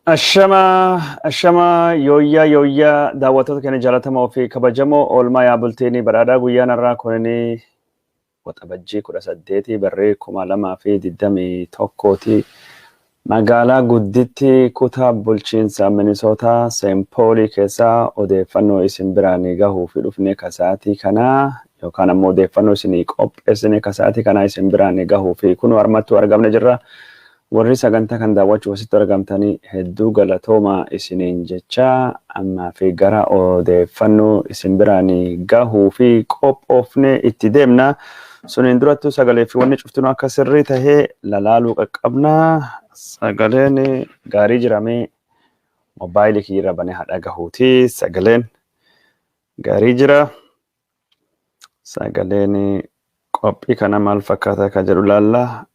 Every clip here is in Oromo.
Ashama ashama, yooyyaa yooyyaa, daawwattoota keenya jaalatamoo fi kabajamoo, oolmaa yaa bultiinii badhaadhaa. Guyyaan har'aa kunini Waxabajjii 18 barree 2021ti. Magaalaa gudditti kutaa bulchiinsa Minisootaa Saint Paulii keessaa odeeffannoo isin biraan gahuu fi dhufne kasaatii kanaa, yookaan ammoo odeeffannoo isinii qopheessine kasaatii kanaa isin biraan gahuu fi kunoo armattuu argamne jirra. Warri sagantaa kan daawwachuuf asitti argamtanii hedduu galatooma isiniin jecha, ammaa fi gara odeeffannoo isin biraan gahuu fi qophoofne itti deemna. Suniin durattuu sagalee fi wanni cuftinuu akka sirrii tahee lalaaluu qaqqabna. Sagaleen gaarii jiramee moobaayilii kiyyarra banee haa dhagahuuti. Sagaleen gaarii jira. Sagaleen qophii kana maal fakkaata kan jedhu laalla.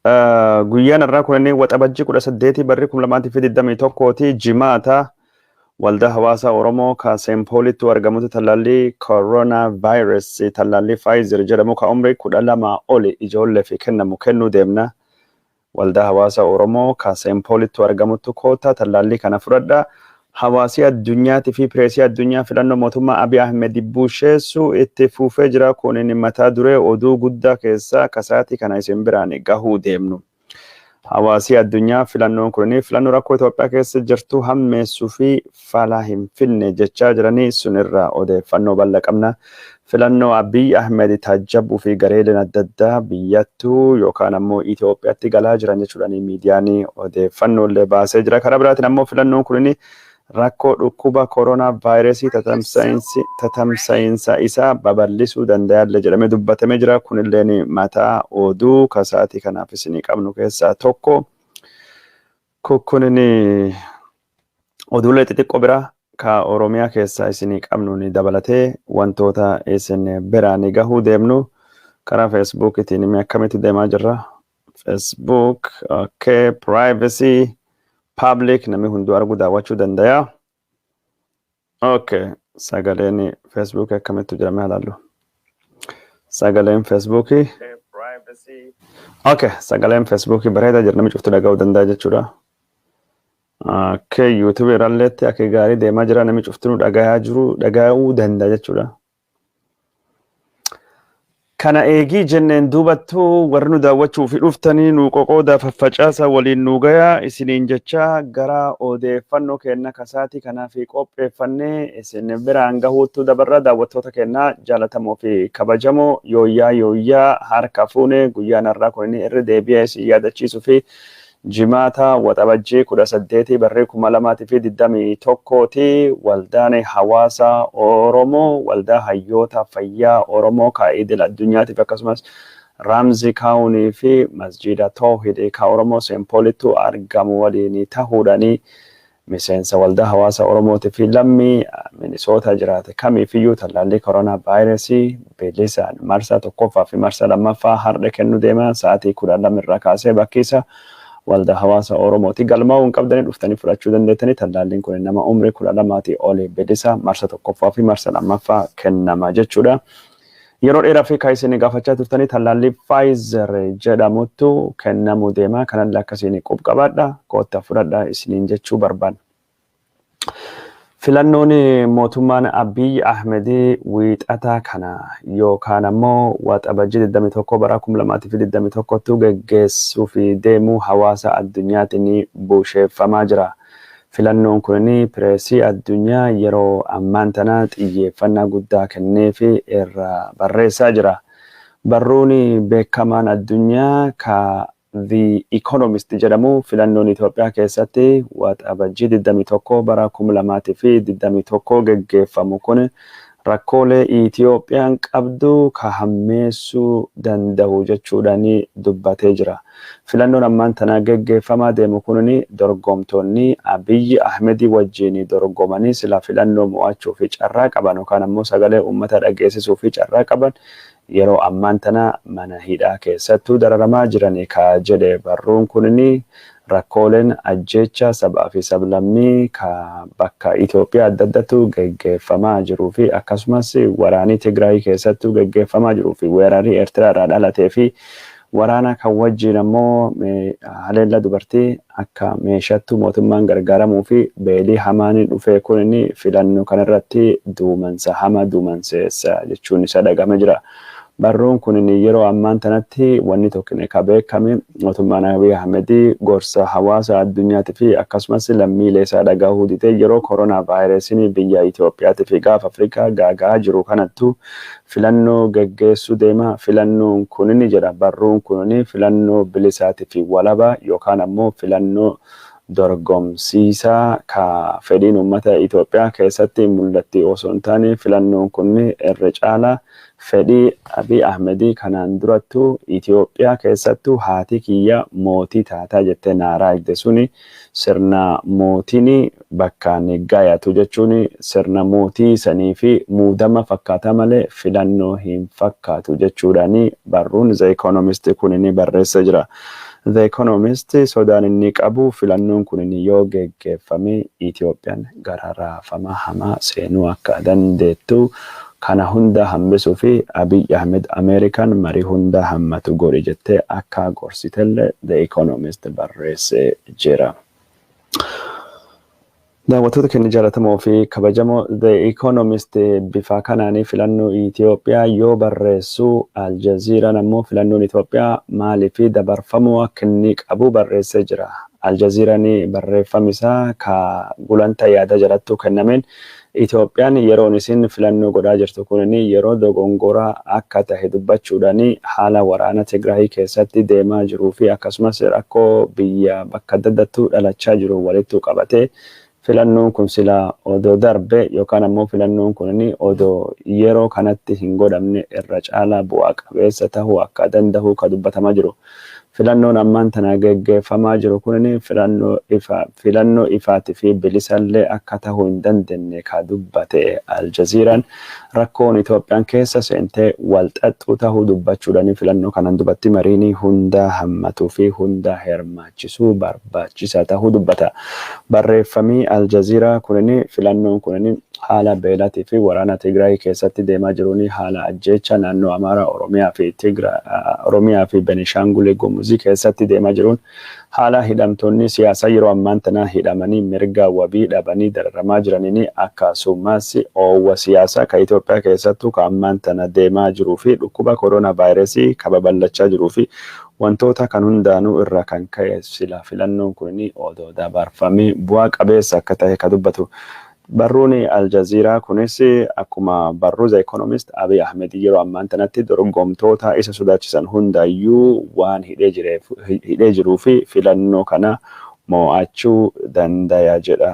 Guyyaan har'aa kun inni Waxabajjii 18 barri 2021ti, Jimaata. Waldaa hawaasa Oromoo ka Saint Paulitti argamutti tallaallii koronaa vaayirasii, tallaallii Pfizer jedhamu ka umrii 12 oli ijoolleef kennamu kennuu deemna. Waldaa hawaasa Oromoo ka Saint Paulitti argamuttu koottaa tallaallii kana fudhadha. Hawaasii addunyaatii fi pireesii addunyaa filannoo mootummaa Abiy Ahmed busheessu itti fufee jira. Kunin mataa duree oduu guddaa keessaa kasaatii kana isin biraan gahuu deemnu. Hawaasii addunyaa filannoon kun filannoo rakkoo Itoophiyaa keessa jirtu hammeessuu fi fala hin finne jechaa jiranii, sunirraa odeeffannoo bal'aa qabna. Filannoo Abiy Ahmed taajjabuu fi gareeleen adda addaa biyyattuu yookaan ammoo Itoophiyaatti galaa jiran jechuudhaan miidiyaan odeeffannoo illee baasee jira. Karaa biraatiin ammoo filannoon kun rakkoo dhukkuba koronaa vaayirasii tatamsa'iinsa isaa babal'isuu danda'allee jedhamee dubbatamee jira. Kunilleen mataa oduu kasaatii kanaaf isinii qabnu keessaa tokko. Kunin oduulee xixiqqoo biraa ka Oromiyaa keessaa isinii qabnu ni dabalatee wantoota isin biraan gahuu deemnu. Karaa Feesbuukiitiin mee akkamitti deemaa jirra? Facebook, okay, privacy, public, namni hunduu arguu daawwachuu danda'a. Okay, sagaleen Facebook akkamitti jira ilaallu. Sagaleen Facebookii. Okay, sagaleen Facebookii bareedaa jira, namni cuftu dhaga'uu danda'a jechuudha. Okay, YouTube irralleetti akka gaarii deemaa jira, namni cuftinuu dhagayaa jiru, dhaga'uu danda'a jechuudha. Kana eegii jenneen duubattuu, warri nu daawwachuu fi dhuftanii nu qoqoodaa faffacaasa, waliin nu gayaa isiniin jecha, gara odeeffannoo kenna kasaatii kanaaf qopheeffannee isin biraan gahuuttu dabarra. Daawwattoota kennaa jaalatamoo fi kabajamoo, yooyyaa yooyyaa, harka fuune. Guyyaan har'aa kun inni irra deebi'ee isin yaadachiisuu fi Jimaata Waxabajjii 18 barree 2021ti. Waldaan hawaasa Oromoo, waldaa hayyoota fayyaa Oromoo ka idil addunyaatiif, akkasumas Ramsey County fi masjiida Toohid ka Oromoo Saint Paulittu argamu waliin tahuudhaani miseensa waldaa hawaasa Oromootii fi lammii Minisoota jiraate kamiifiyyuu tallaallii koronaa vaayirasii bilisaan marsaa tokkoffaa fi marsaa lammaffaa har'a kennu deema, sa'aatii 12 irraa kaasee. Bakkiisa waldaa hawaasa Oromooti. Galmaa'uu hin qabdanii, dhuftanii fudhachuu dandeettanii. Tallaalliin kun nama umrii 12tii oli bilisa marsa tokkoffaa fi marsa lammaffaa kennama jechuudha. Yeroo dheeraa fi kan isin gaafachaa turtanii tallaallii Pfizer jedhamuttu kennamuu deema. Kanallee akkasiin qub qabaadha. Koottaa fudhadha isiniin jechuu barbaanna. Filannoon mootummaan Abiy Ahmed wiixata kana yookaan ammoo Waxabajjii 21 bara 2021tti geggeessuuf deemuu hawaasa addunyaatiin busheeffamaa jira. Filannoon kun pireesii addunyaa yeroo ammaan tana xiyyeeffannaa guddaa kenneefi irra barreessaa jira. Barruun beekamaan addunyaa ka The Economist jedhamu filannoon Itoophiyaa keessatti Waxabajjii 21 bara 2021 geggeeffamu kun rakkoolee Itoophiyaan qabdu ka hammeessuu danda'u jechuudhaan dubbatee jira. Filannoon ammaan tana geggeeffamaa deemu kun dorgomtoonni Abiyyi Ahmedii wajjin dorgomanii sila filannoo mo'achuu fi carraa qaban yookaan ammoo sagalee uummata dhageessisuu fi carraa qaban yeroo ammaan tana mana hidhaa keessattuu dararamaa jiran ka jedhe barruun kunini, rakkooleen ajjeecha sabaa fi sablammii ka bakka Itoophiyaa adda addattu geggeeffamaa jiruu fi akkasumas waraanii Tigraay keessattuu geggeeffamaa jiruu fi weerarii Eertiraa irraa dhalatee fi Waraana kan wajjin ammoo haleellaa dubartii akka meeshaattu mootummaan gargaaramuu fi beelii hamaan dhufee kun filannoo kanarratti duumansa hama duumanseessa jechuun isa dhagama jira. Barruun kun yeroo ammaan tanatti wanni tokko ka beekame mootummaan Abiy Ahmed gorsa hawaasa addunyaatii fi akkasumas lammiilee isaa dhagahuu didee yeroo koronaa vaayirasiin biyya Itoophiyaatii fi gaafa Afrikaa gaagaa jiru kanattu filannoo geggeessuu deema. Filannoon kun jedha barruun kun, filannoo bilisaatii fi walaba yookaan ammoo filannoo dorgomsiisaa ka fedhiin uummata Itoophiyaa keessatti mul'atti osoo hin taane, filannoon kun irra caalaa fedhii Abiy Ahmed kanaan durattu Itoophiyaa keessattuu haati kiyya mootii taataa jettee naaraa eegde suni sirna mootiin bakkaan gayatu jechuun sirna mootii sanii fi muudama fakkaataa malee filannoo hin fakkaatu jechuudhaan barruun The Economist kun ni barreessa jira. The Economist sodaan inni qabu filannoon kun yoo geggeeffame Itoophiyaan gara raafama hamaa seenuu akka dandeettu, kana hunda hambisuu fi Abiy Ahmed Ameerikaan marii hunda hammatu godhi jettee akka gorsitellee The Economist barreessee jira. Daawwattoota keenya jaallatamoo fi kabajamoo, The Economist bifa kanaanii filannoo Itoophiyaa yoo barreessu, Al Jazeeraan ammoo filannoon Itoophiyaa maalii fi dabarfamuu akka inni qabu barreessee jira. Al Jazeeraan barreeffami isaa ka gulantaa yaada jalattuu kennameen Itoophiyaan yeroon isin filannoo godhaa jirtu kun yeroo dogongoraa akka tahe dubbachuudhaan, haala waraana Tigraay keessatti deemaa jiruu fi akkasumas rakkoo biyya bakka adda addattuu dhalachaa jiru walitti qabatee filannoon kun sila odoo darbe yookaan ammoo filannoon kun odoo yeroo kanatti hin godhamne irra caalaa bu'aa qabeessa tahuu akka danda'u ka dubbatamaa jiru. Filannoon ammaan tana geggeeffamaa jiru kun filannoo ifa filannoo ifaatii fi bilisallee akka tahuu hin dandeenye ka dubbate Aljaziiraan, rakkoon Itoophiyaan keessa seentee wal xaxxuu tahuu dubbachuudhaan filannoo kanaan dubatti mariin hunda hammatuu fi hunda hirmaachisuu barbaachisaa tahuu dubbata. Barreeffamii Aljaziiraa kunin filannoon kunin haala beelatii fi waraana Tigraay keessatti deemaa jiruun, haala ajjeecha naannoo Amaaraa, Oromiyaa fi Oromiyaa fi Benishaangul Gumuzii keessatti deemaa jiruun, haala hidhamtoonni siyaasaa yeroo ammaan tana hidhamanii mirga wabii dhabanii dararamaa jiraniin, akkasumas oowwa siyaasaa ka Itoophiyaa keessattuu ka ammaan tana deemaa jiruu fi dhukkuba koronaa vaayirasii ka babal'achaa jiruu fi wantoota kan hundaanuu irraa kan ka'e sila filannoon kun odoo dabarfamee bu'aa qabeessa akka ta'e ka dubbatu. Barruun Aljaziiraa kunis akkuma barruu The Economist Abiy Ahmed yeroo ammaan tanatti dorgomtoota isa sodaachisan hundayyuu waan hidhee jiruu fi filannoo kana mo'achuu dandaya jedha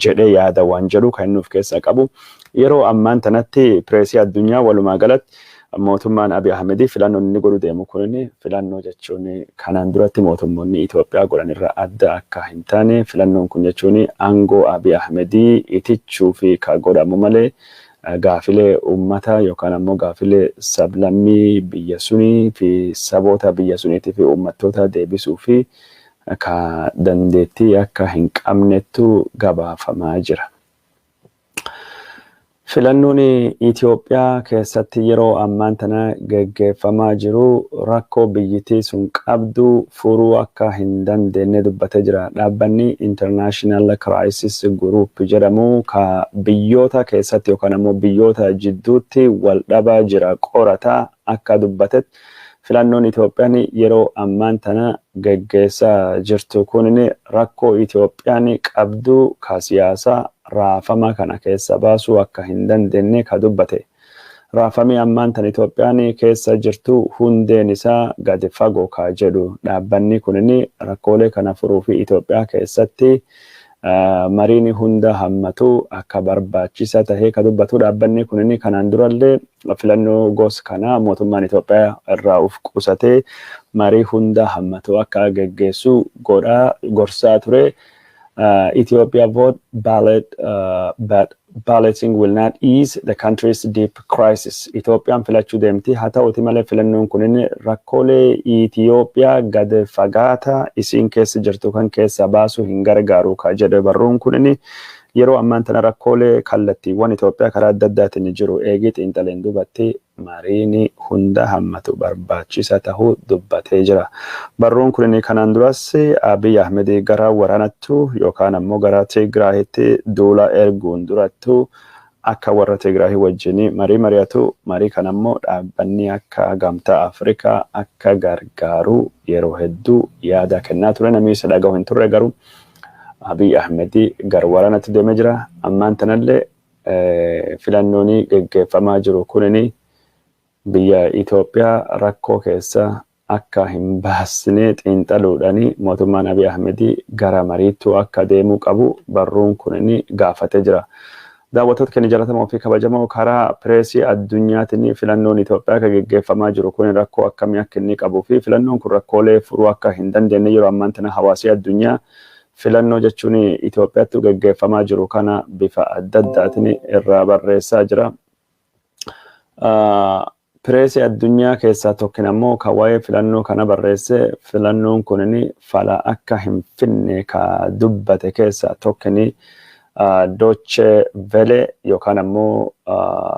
jedhee yaada waan jedhu kan inni of keessaa qabu. Yeroo ammaan tanatti pireesii addunyaa walumaa galatti mootummaan Abiy Ahmed filannoon inni godhu deemu kun filannoo jechuun kanaan duratti mootummoonni Itoophiyaa godhan irraa adda akka hin taane, filannoon kun jechuun aangoo Abiy Ahmed itichuu fi ka godhamu malee gaafilee uummata yookaan ammoo gaafilee sablammii biyya sunii fi saboota biyya suniitii fi uummattoota deebisuu fi ka dandeettii akka hin qabnettu gabaafamaa jira. Filannoon Itoophiyaa keessatti yeroo ammaan tana geggeeffamaa jiru rakkoo biyyittii sun qabdu furuu akka hin dandeenye dubbatee jira. Dhaabbanni International Crisis Group jedhamu ka biyyoota keessatti yookaan ammoo biyyoota jidduutti wal dhabaa jira qorata akka dubbatetti, filannoon Itoophiyaan yeroo ammaan tana geggeessaa jirtu kun rakkoo Itoophiyaan qabdu ka siyaasaa raafama kana keessa baasuu akka hin dandeenye ka dubbate. Raafamii ammaan tan Itoophiyaan keessa jirtu hundeen isaa gadi fagoo ka jedhu dhaabbanni kunin, rakkoolee kana furuu fi Itoophiyaa keessatti mariin hunda hammatu akka barbaachisaa tahee ka dubbatu dhaabbanni kunin, kanaan durallee filannoo gosa kanaa mootummaan Itoophiyaa irraa uf qusatee marii hunda hammatu akka geggeessu godhaa gorsaa ture. Ethiopia vote ballot, but balloting will not ease the country's deep crisis. Itoophiyaan filachuu deemti. Haa ta'uti malee filannoon kunin rakkoolee Itoophiyaa gad fagaata isiin keessa jirtu kan keessa baasuu hin gargaaru ka jedhe barruun kunin, yeroo ammaan tana rakkoolee kallattiiwwan Itoophiyaa karaa adda addaatiin jiru eegii xiinxaleen duubatti mariin hunda hammatu barbaachisa tahuu dubbatee jira. Barruun kun kanaan duras Abiy Ahmed gara waraanattu yookaan ammoo gara Tigraayitti duula erguun durattu akka warra Tigraay wajjin marii mari'atu, marii kana ammoo dhaabbanni akka Gamtaa Afrikaa akka gargaaru yeroo hedduu yaada kennaa ture. Namni isa dhagahu hin turre, garuu Abiy Ahmed gara waraanatti deemee jira. Ammaan tanallee filannoon geggeeffamaa jiru kunini biyya Itoophiyaa rakkoo keessa akka hin baasne xiinxaluudhaan mootummaan Abiy Ahmed gara mariittuu akka deemuu qabu barruun kunini gaafatee jira. Daawwattoota keenya jaallatamoo fi kabajamoo, karaa pireesii addunyaatiin filannoon Itoophiyaa akka geggeeffamaa jiru kun rakkoo akkamii akka inni qabuu fi filannoon kun rakkoolee furuu akka hin dandeenye yeroo ammaan tana hawaasii addunyaa filannoo jechuun Itoophiyaatti geggeeffamaa jiru kana bifa adda addaatiin irraa barreessaa jira. Pireesii addunyaa keessaa tokkin ammoo kan waa'ee filannoo kana barreesse, filannoon kunin fala akka hin finne ka dubbate keessaa tokkini Deutsche Welle yookaan ammoo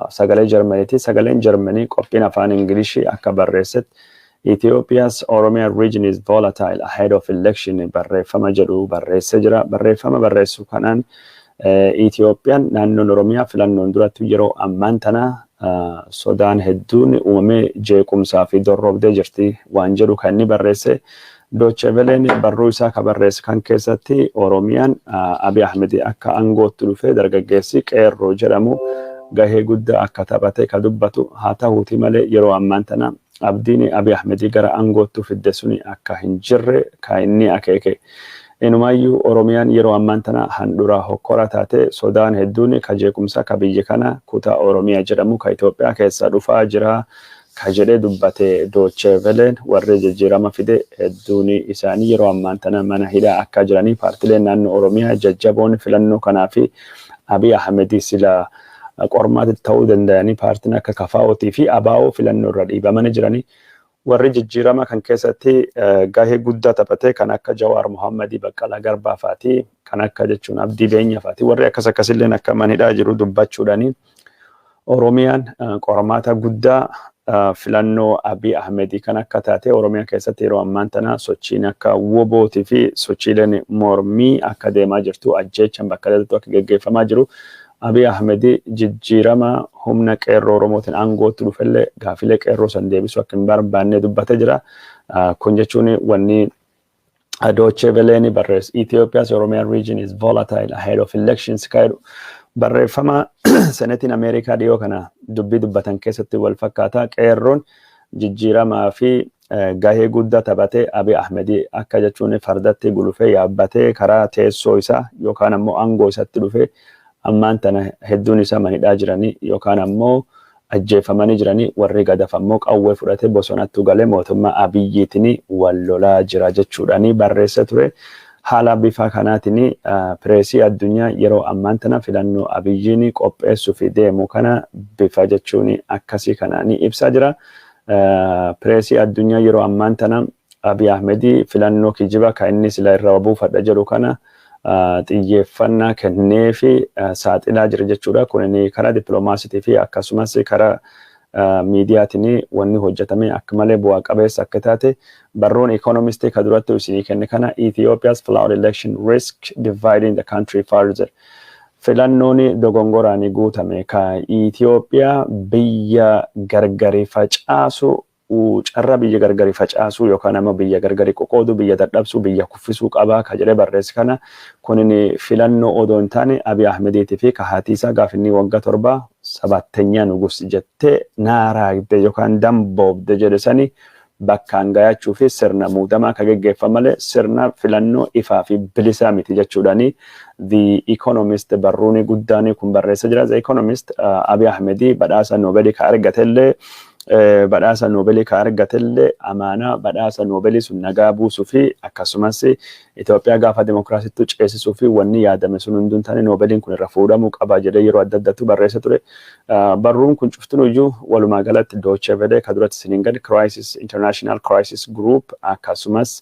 sagalee Jarmaniiti. Sagaleen Jarmanii qophiin afaan Ingilishii akka barreessetti "Ethiopia's Oromia region is volatile ahead of election" barreeffama jedhu barreessee jira. Barreeffama barreessu kanaan Itoophiyaan naannoon Oromiyaa filannoon duratti yeroo ammaan tana sodaan hedduun uumamee jeequmsaa fi dorroobdee jirti waan jedhu kan inni barreesse. Deutsche Welleen barruu isaa ka barreesse kan keessatti Oromiyaan Abiy Ahmed akka aangootti dhufee dargaggeessi qeerroo jedhamu gahee guddaa akka taphate ka dubbatu haa ta'uuti malee, yeroo ammaan tana abdiin Abiy Ahmed gara aangootti fidde suni akka hin jirre kan inni akeeke. Inumaayyuu Oromiyaan yeroo ammaan tana handhuraa hokkora taate, sodaan hedduun ka jeequmsa ka biyya kana kutaa Oromiyaa jedhamu ka Itoophiyaa keessa dhufaa jira ka jedhee dubbate Deutsche Welleen, warri jijjiirama fide hedduun isaanii yeroo ammaan tana mana hidhaa akka jiranii, paartileen naannoo Oromiyaa jajjaboon filannoo kanaa fi Abiy Ahmed sila qormaata ta'uu danda'anii, paartiin akka KFO'tii fi ABO filannoo irra dhiibamanii jiranii. Warri jijjiirama kan keessatti gahee guddaa taphate kan akka Jawaar Mohammadii, Baqqalaa Garbaa faati, kan akka jechuun Abdii Beenyaa faati, warri akkas akkasilleen akka manidhaa jiru dubbachuudhaani Oromiyaan qormaata guddaa filannoo Abiy Ahmedii kan akka taate, Oromiyaa keessatti yeroo ammaan tana sochiin akka WBOtii fi sochiileen mormii akka deemaa jirtu, ajjeechan bakka adda akka geggeeffamaa jiru, Abiy Ahmed jijjiirama humna qeerroo Oromootiin aangootti dhufellee gaafilee qeerroo san deebisuu akka hin barbaanne dubbatee jira. Kun jechuun wanni Deutsche Welle barreesse "Ethiopia's Oromia region is volatile ahead of elections" ka jedhu barreeffama senetiin Ameerikaa dhiyoo kana dubbii dubbatan keessatti wal fakkaata. Qeerroon jijjiiramaa fi gahee guddaa taphatee Abiy Ahmed akka jechuun fardatti gulufee yaabbatee karaa teessoo isaa yookaan ammoo aangoo isatti dhufee, ammaan tana hedduun isaa manidhaa jiranii yookaan ammoo ajjeefamanii jiranii, warri gadaf ammoo qawwee fudhatee bosonattu galee mootummaa Abiyyiitiin wal lolaa jira jechuudhaani barreessa ture. Haala bifa kanaatiin pireesii addunyaa yeroo ammaan tana filannoo Abiyyiin qopheessuu fi deemu kana bifa jechuun akkasii kanaan ibsaa jira. Pireesii addunyaa yeroo ammaan tana Abiy Ahmed filannoo kijiba kan inni sila irra buufadha jedhu kana xiyyeeffannaa kennee fi saaxilaa jira jechuudha. Kun karaa dippiloomaasiitii fi akkasumas karaa miidiyaatiin wanni hojjetame akka malee bu'aa qabeessa akka taate barruun Economistii ka duratti isinii kenne kana, "Ethiopia's flawed election risk dividing the country further." Filannoon dogongoraan guutame ka Itoophiyaa biyya gargari facaasu, carraa biyya gargari facaasuu yookaan ammoo biyya gargari qoqooduu, biyya dadhabsuu, biyya kuffisuu qabaa ka jedhee barreesse kana, kunin filannoo odoo hin taane Abiy Ahmediitii fi ka haatii isaa gaafa inni waggaa 7 sabatteenyaa nugus jettee naaraagde yookaan damboobde jedhe sani bakkaan gayachuu fi sirna muudamaa ka geggeeffamu malee sirna filannoo ifaa fi bilisaa miti jechuudhaani The Economist barruuni guddaan kun barreessa jira. The Economist Abiy Ahmedii badhaasa Noobelii ka argatellee amaanaa badhaasa Noobelii sun nagaa buusuu fi akkasumas Itoophiyaa gaafa dimokiraasiitti ceesisuu fi wanni yaadame sun hunduu hin taane, Noobeliin kun irra fuudhamuu qaba jedhee yeroo adda addaatu barreessa ture. Barruun kun cuftinuyyuu walumaa galatti Deutsche Welle ka duratti isiniin gadi, Crisis International Crisis Group, akkasumas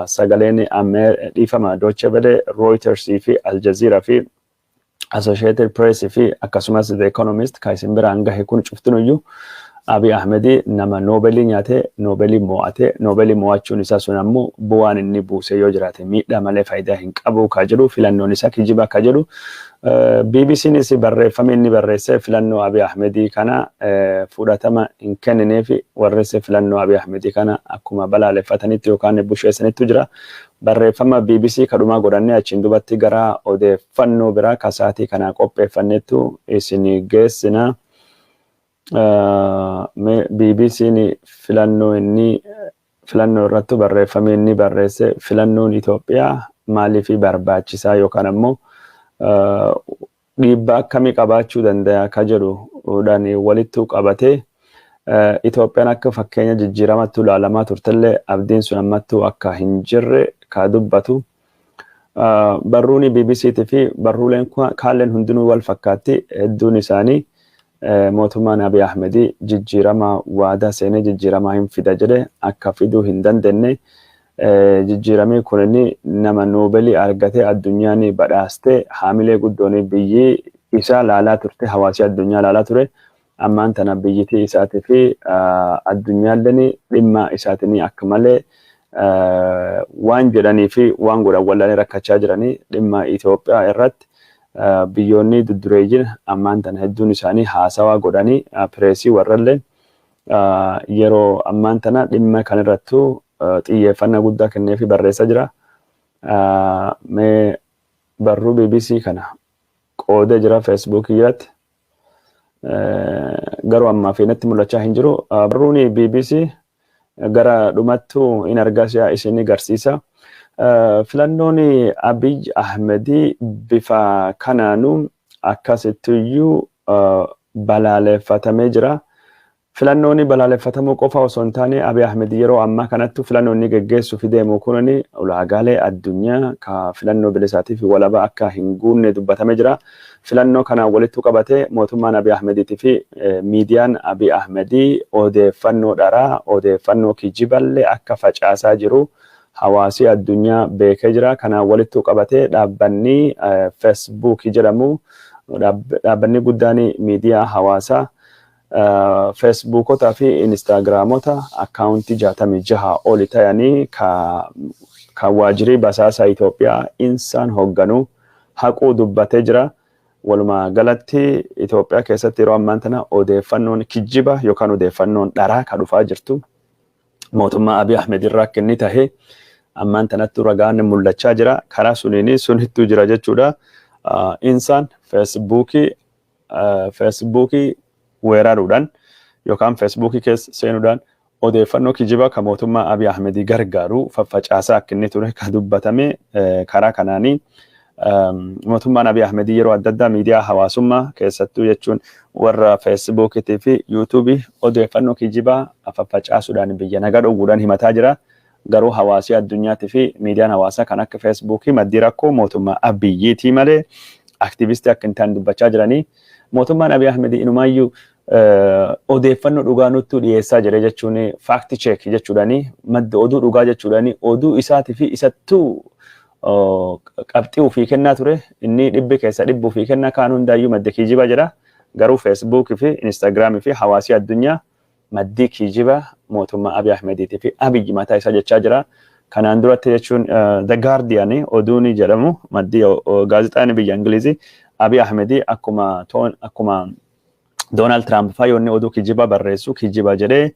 sagaleen dhiifama, Deutsche Welle, Reuters fi Al Jazeera fi Associated Press fi akkasumas The Economist kan isin biraan gahe kun cuftinuyyuu Abiy Ahmed nama Noobelii nyaate, Noobelii mo'ate, Noobelii mo'achuun isaa sun ammoo bu'aan inni buuse yoo jiraate miidhaa malee faayidaa hin qabu ka jedhu, filannoon isaa kijiba ka jedhu, BBCnis barreeffame inni barreesse filannoo Abiy Ahmedii kana fudhatama hin kennineef. Warris filannoo Abiy Ahmedii kana akkuma balaaleffatanitti yookaan busheessanitti jira. Barreeffama BBC kadhumaa godhannee achiin dubatti gara odeeffannoo biraa kasaatii kanaa qopheeffannettu isin geessina. BBC'n filannoo inni filannoo irratti barreeffame inni barreesse, filannoon Itoophiyaa maaliif barbaachisaa yookaan ammoo dhiibbaa akkamii qabaachuu danda'a ka jedhuudhaan walitti qabatee, Itoophiyaan akka fakkeenya jijjiiramattu ilaalamaa turtellee abdiin sun ammattuu akka hin jirre ka dubbatu. Barruun BBC'tii fi barruuleen kaalleen hundinuu wal fakkaatti. Hedduun isaanii mootummaan Abiy Ahmed jijjiirama waadaa seenee jijjiiramaa hin fida jedhe akka fiduu hin dandeenye, jijjiiramii kun nama Noobelii argatee addunyaan badhaastee haamilee guddoon biyyi isaa laalaa turte, hawaasi addunyaa laalaa ture. Ammaan tana biyyitii isaatii fi addunyaalleen dhimma isaatiin akka malee waan jedhanii fi waan godhan wallaalee rakkachaa jiranii. Dhimma Itoophiyaa irratti biyyoonni duddureeyyiin ammaan tana hedduun isaanii haasawaa godhanii, pireesii warrallee yeroo ammaan tana dhimma kanirrattuu xiyyeeffannaa guddaa kennee fi barreessaa jira. Mee barruu BBC kana qoodee jira Feesbuukii irratti. Garuu ammaa fi natti mul'achaa hin jiru. Barruun BBC gara dhumattuu in argaa isin agarsiisa. Filannoon Abiy Ahmedii bifa kanaanuu akkasittiyyuu balaaleffatamee jira. Filannoon balaaleffatamuu qofa osoo hin taane, Abiy Ahmed yeroo ammaa kanattu filannoo inni geggeessuuf deemu kun ulaagaalee addunyaa ka filannoo bilisaatii fi walabaa akka hin guunne dubbatamee jira. Filannoo kanaan walitti qabatee mootummaan Abiy Ahmediitii fi miidiyaan Abiy Ahmedii odeeffannoo dharaa, odeeffannoo kijiballee akka facaasaa jiru hawaasi addunyaa beekee jira. Kanaan walitti qabatee dhaabbanni Feesbuukii jedhamu, dhaabbanni guddaan miidiyaa hawaasaa, Feesbuukota fi Inistaagiraamota akkaawuntii 66 oli ta'anii ka waajirii basaasaa Itoophiyaa insaan hoogganu haquu dubbatee jira. Walumaa galatti Itoophiyaa keessatti yeroo ammaan tana odeeffannoon kijiba yookaan odeeffannoon dharaa ka dhufaa jirtu mootummaa Abiy Ahmed irraa akka inni tahe ammaan tanatti ragaan mul'achaa jira. Karaa suniin sunittuu jira jechuudha. Insaan Feesbuukii weeraruudhaan yookaan Feesbuukii keessa seenuudhaan odeeffannoo kijibaa kan mootummaa Abiy Ahmedii gargaaru faffacaasaa akka inni ture kan dubbatame. Karaa kanaanii mootummaan Abiy Ahmedii yeroo adda addaa miidiyaa hawaasummaa keessattuu jechuun warra Feesbuukiitii fi Yuutuubii odeeffannoo kijibaa faffacaasuudhaan biyya nagaa dhowwuudhaan himataa jira. Garuu hawaasii addunyaatii fi miidiyaan hawaasaa kan akka Feesbuukii maddii rakkoo mootummaa Abiyyiitii malee aktiivistii akka hin taane dubbachaa jiranii. Mootummaan Abiy Ahmed inumaayyuu odeeffannoo dhugaa nuttuu dhiyeessaa jira jechuun, fact check jechuudhaani, madda oduu dhugaa jechuudhaani, oduu isaatii fi isattuu qabxii ofii kennaa ture. Inni dhibbi keessa dhibba ofii kennaa, kaan hundaayyuu madda kijibaa jedha. Garuu Feesbuukii fi Inistaagiraamii fi hawaasii addunyaa maddii kijiba mootummaa Abiy Ahmediitii fi Abiy mataa isaa jechaa jira. Kanaan duratti jechuun The Guardian oduun jedhamu, maddii gaazexaan biyya Ingilizii, Abiy Ahmedii akkuma Doonaald Tiraamp faa yoonni oduu kijiba barreessu kijiba jedhee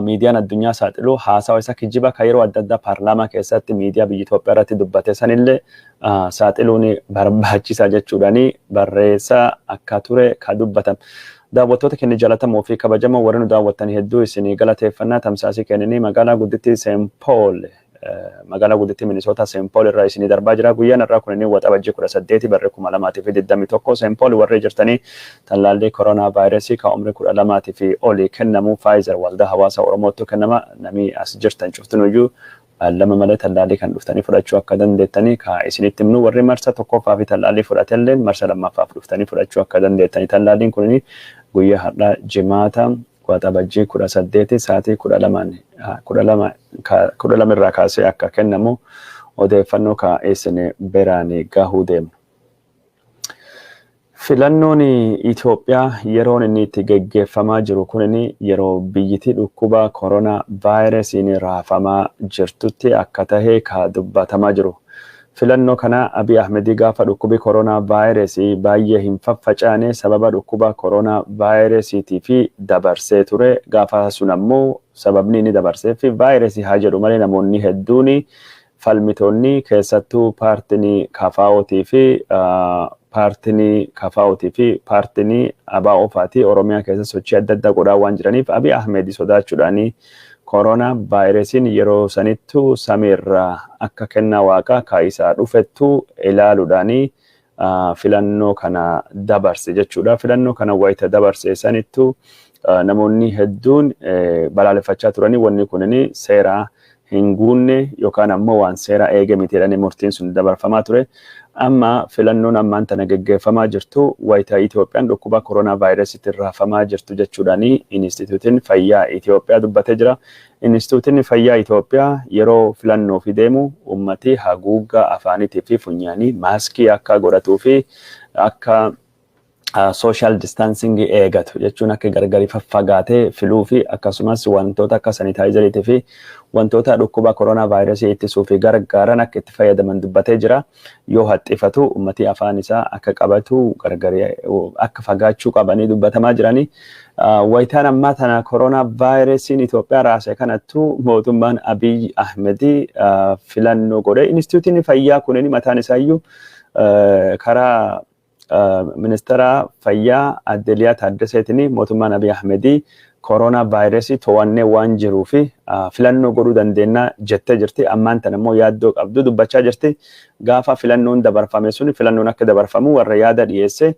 miidiyaan addunyaa saaxilu, haasawa isa kijiba kan yeroo adda addaa paarlaamaa keessatti miidiyaa biyya Itoophiyaa irratti dubbate sanillee saaxiluun barbaachisaa jechuudhaani barreessaa akka ture ka dubbatan. Daawwattoota keenya jaallatamoo fi kabajamoo, warri nu daawwattan hedduu isinii galateeffannaa. Tamsaasii kennanii magaalaa guddittii Seen Pool, magaalaa guddittii Minisootaa Seen Pool irraa isinii darbaa jira. Guyyaan irraa kun inni Waxabajjii 18 barri 2021. Seen Pool warri jirtanii tallaalli koronaa vaayirasii kan umrii 12 fi olii kennamu Pfizer waldaa hawaasa Oromootti kennama. Namni as jirtan cuftinuyyuu lama malee tallaalii kan dhuftanii fudhachuu akka dandeettanii ka isinitti himnu. Warri marsa tokkoffaa fi tallaalii fudhatellee marsa lammaffaaf dhuftanii fudhachuu akka dandeettanii. Tallaaliin kun guyyaa har'aa Jimaata Waxabajjii 18 sa'aatii 12 irraa kaasee akka kennamu odeeffannoo ka isin biraan gahuu deemnu. Filannoon Itoophiyaa yeroon inni itti geggeeffamaa jiru kun yeroo biyyittii dhukkuba koronaa vaayirasiin raafamaa jirtutti akka tahe ka dubbatamaa jiru. Filannoo kana Abiy Ahmedii gaafa dhukkubi koronaa vaayirasii baay'ee hin faffacaane sababa dhukkuba koronaa vaayirasiitii fi dabarsee ture. Gaafa sun ammoo sababni inni dabarseef vaayirasii haa jedhu malee, namoonni hedduun, falmitoonni, keessattuu paartiin KFOtii fi paartiin ABO faatii Oromiyaa keessa sochii adda addaa godhaa waan jiraniif, Abiy Ahmed sodaachuudhaan koronaa vaayirasiin yeroo sanittu samiirraa akka kennaa waaqaa kaa'isaa dhufettu ilaaluudhaan filannoo kana dabarse jechuudha. Filannoo kana wayita dabarse sanittu namoonni hedduun balaaleffachaa turanii, wanni kunin seera hin guunne yookaan ammoo waan seera eege miti jedhanii murtiin sun dabarfamaa ture. Amma filannoon ammaan tana geggeeffamaa jirtu wayita Itoophiyaan dhukkuba koronaa vaayirasiitiin raafamaa jirtu jechuudhaan Inistituutiin Fayyaa Itoophiyaa dubbatee jira. Inistituutiin Fayyaa Itoophiyaa yeroo filannoo fi deemu ummati haguuggaa afaaniitii fi funyaanii, maaskii akka godhatuu fi akka social distancing eegatu, jechuun akka gargari faffagaatee filuu fi akkasumas wantoota akka sanitizeriitii fi wantoota dhukkuba koronaa vaayirasii ittisuu fi gargaaran akka itti fayyadaman dubbatee jira. Yoo haxxifatu ummati afaan isaa akka qabatu, gargari akka fagaachuu qabanii dubbatamaa jiranii. Wayitaan ammaa tana koronaa vaayirasiin Itoophiyaa raase kanattu mootummaan Abiy Ahmedii filannoo godhe. Inistituutiin fayyaa kunin mataan isaayyuu karaa ministeera fayyaa Aadde Liyaa Taaddaseetiin mootummaan Abiy Ahmedii koronaa vaayirasii to'annee waan jiruu fi filannoo godhuu dandeenya jettee jirti. Ammaan tana immoo yaaddoo qabdu dubbachaa jirti. Gaafa filannoon dabarfame sun, filannoon akka dabarfamu warra yaada dhiyeesse,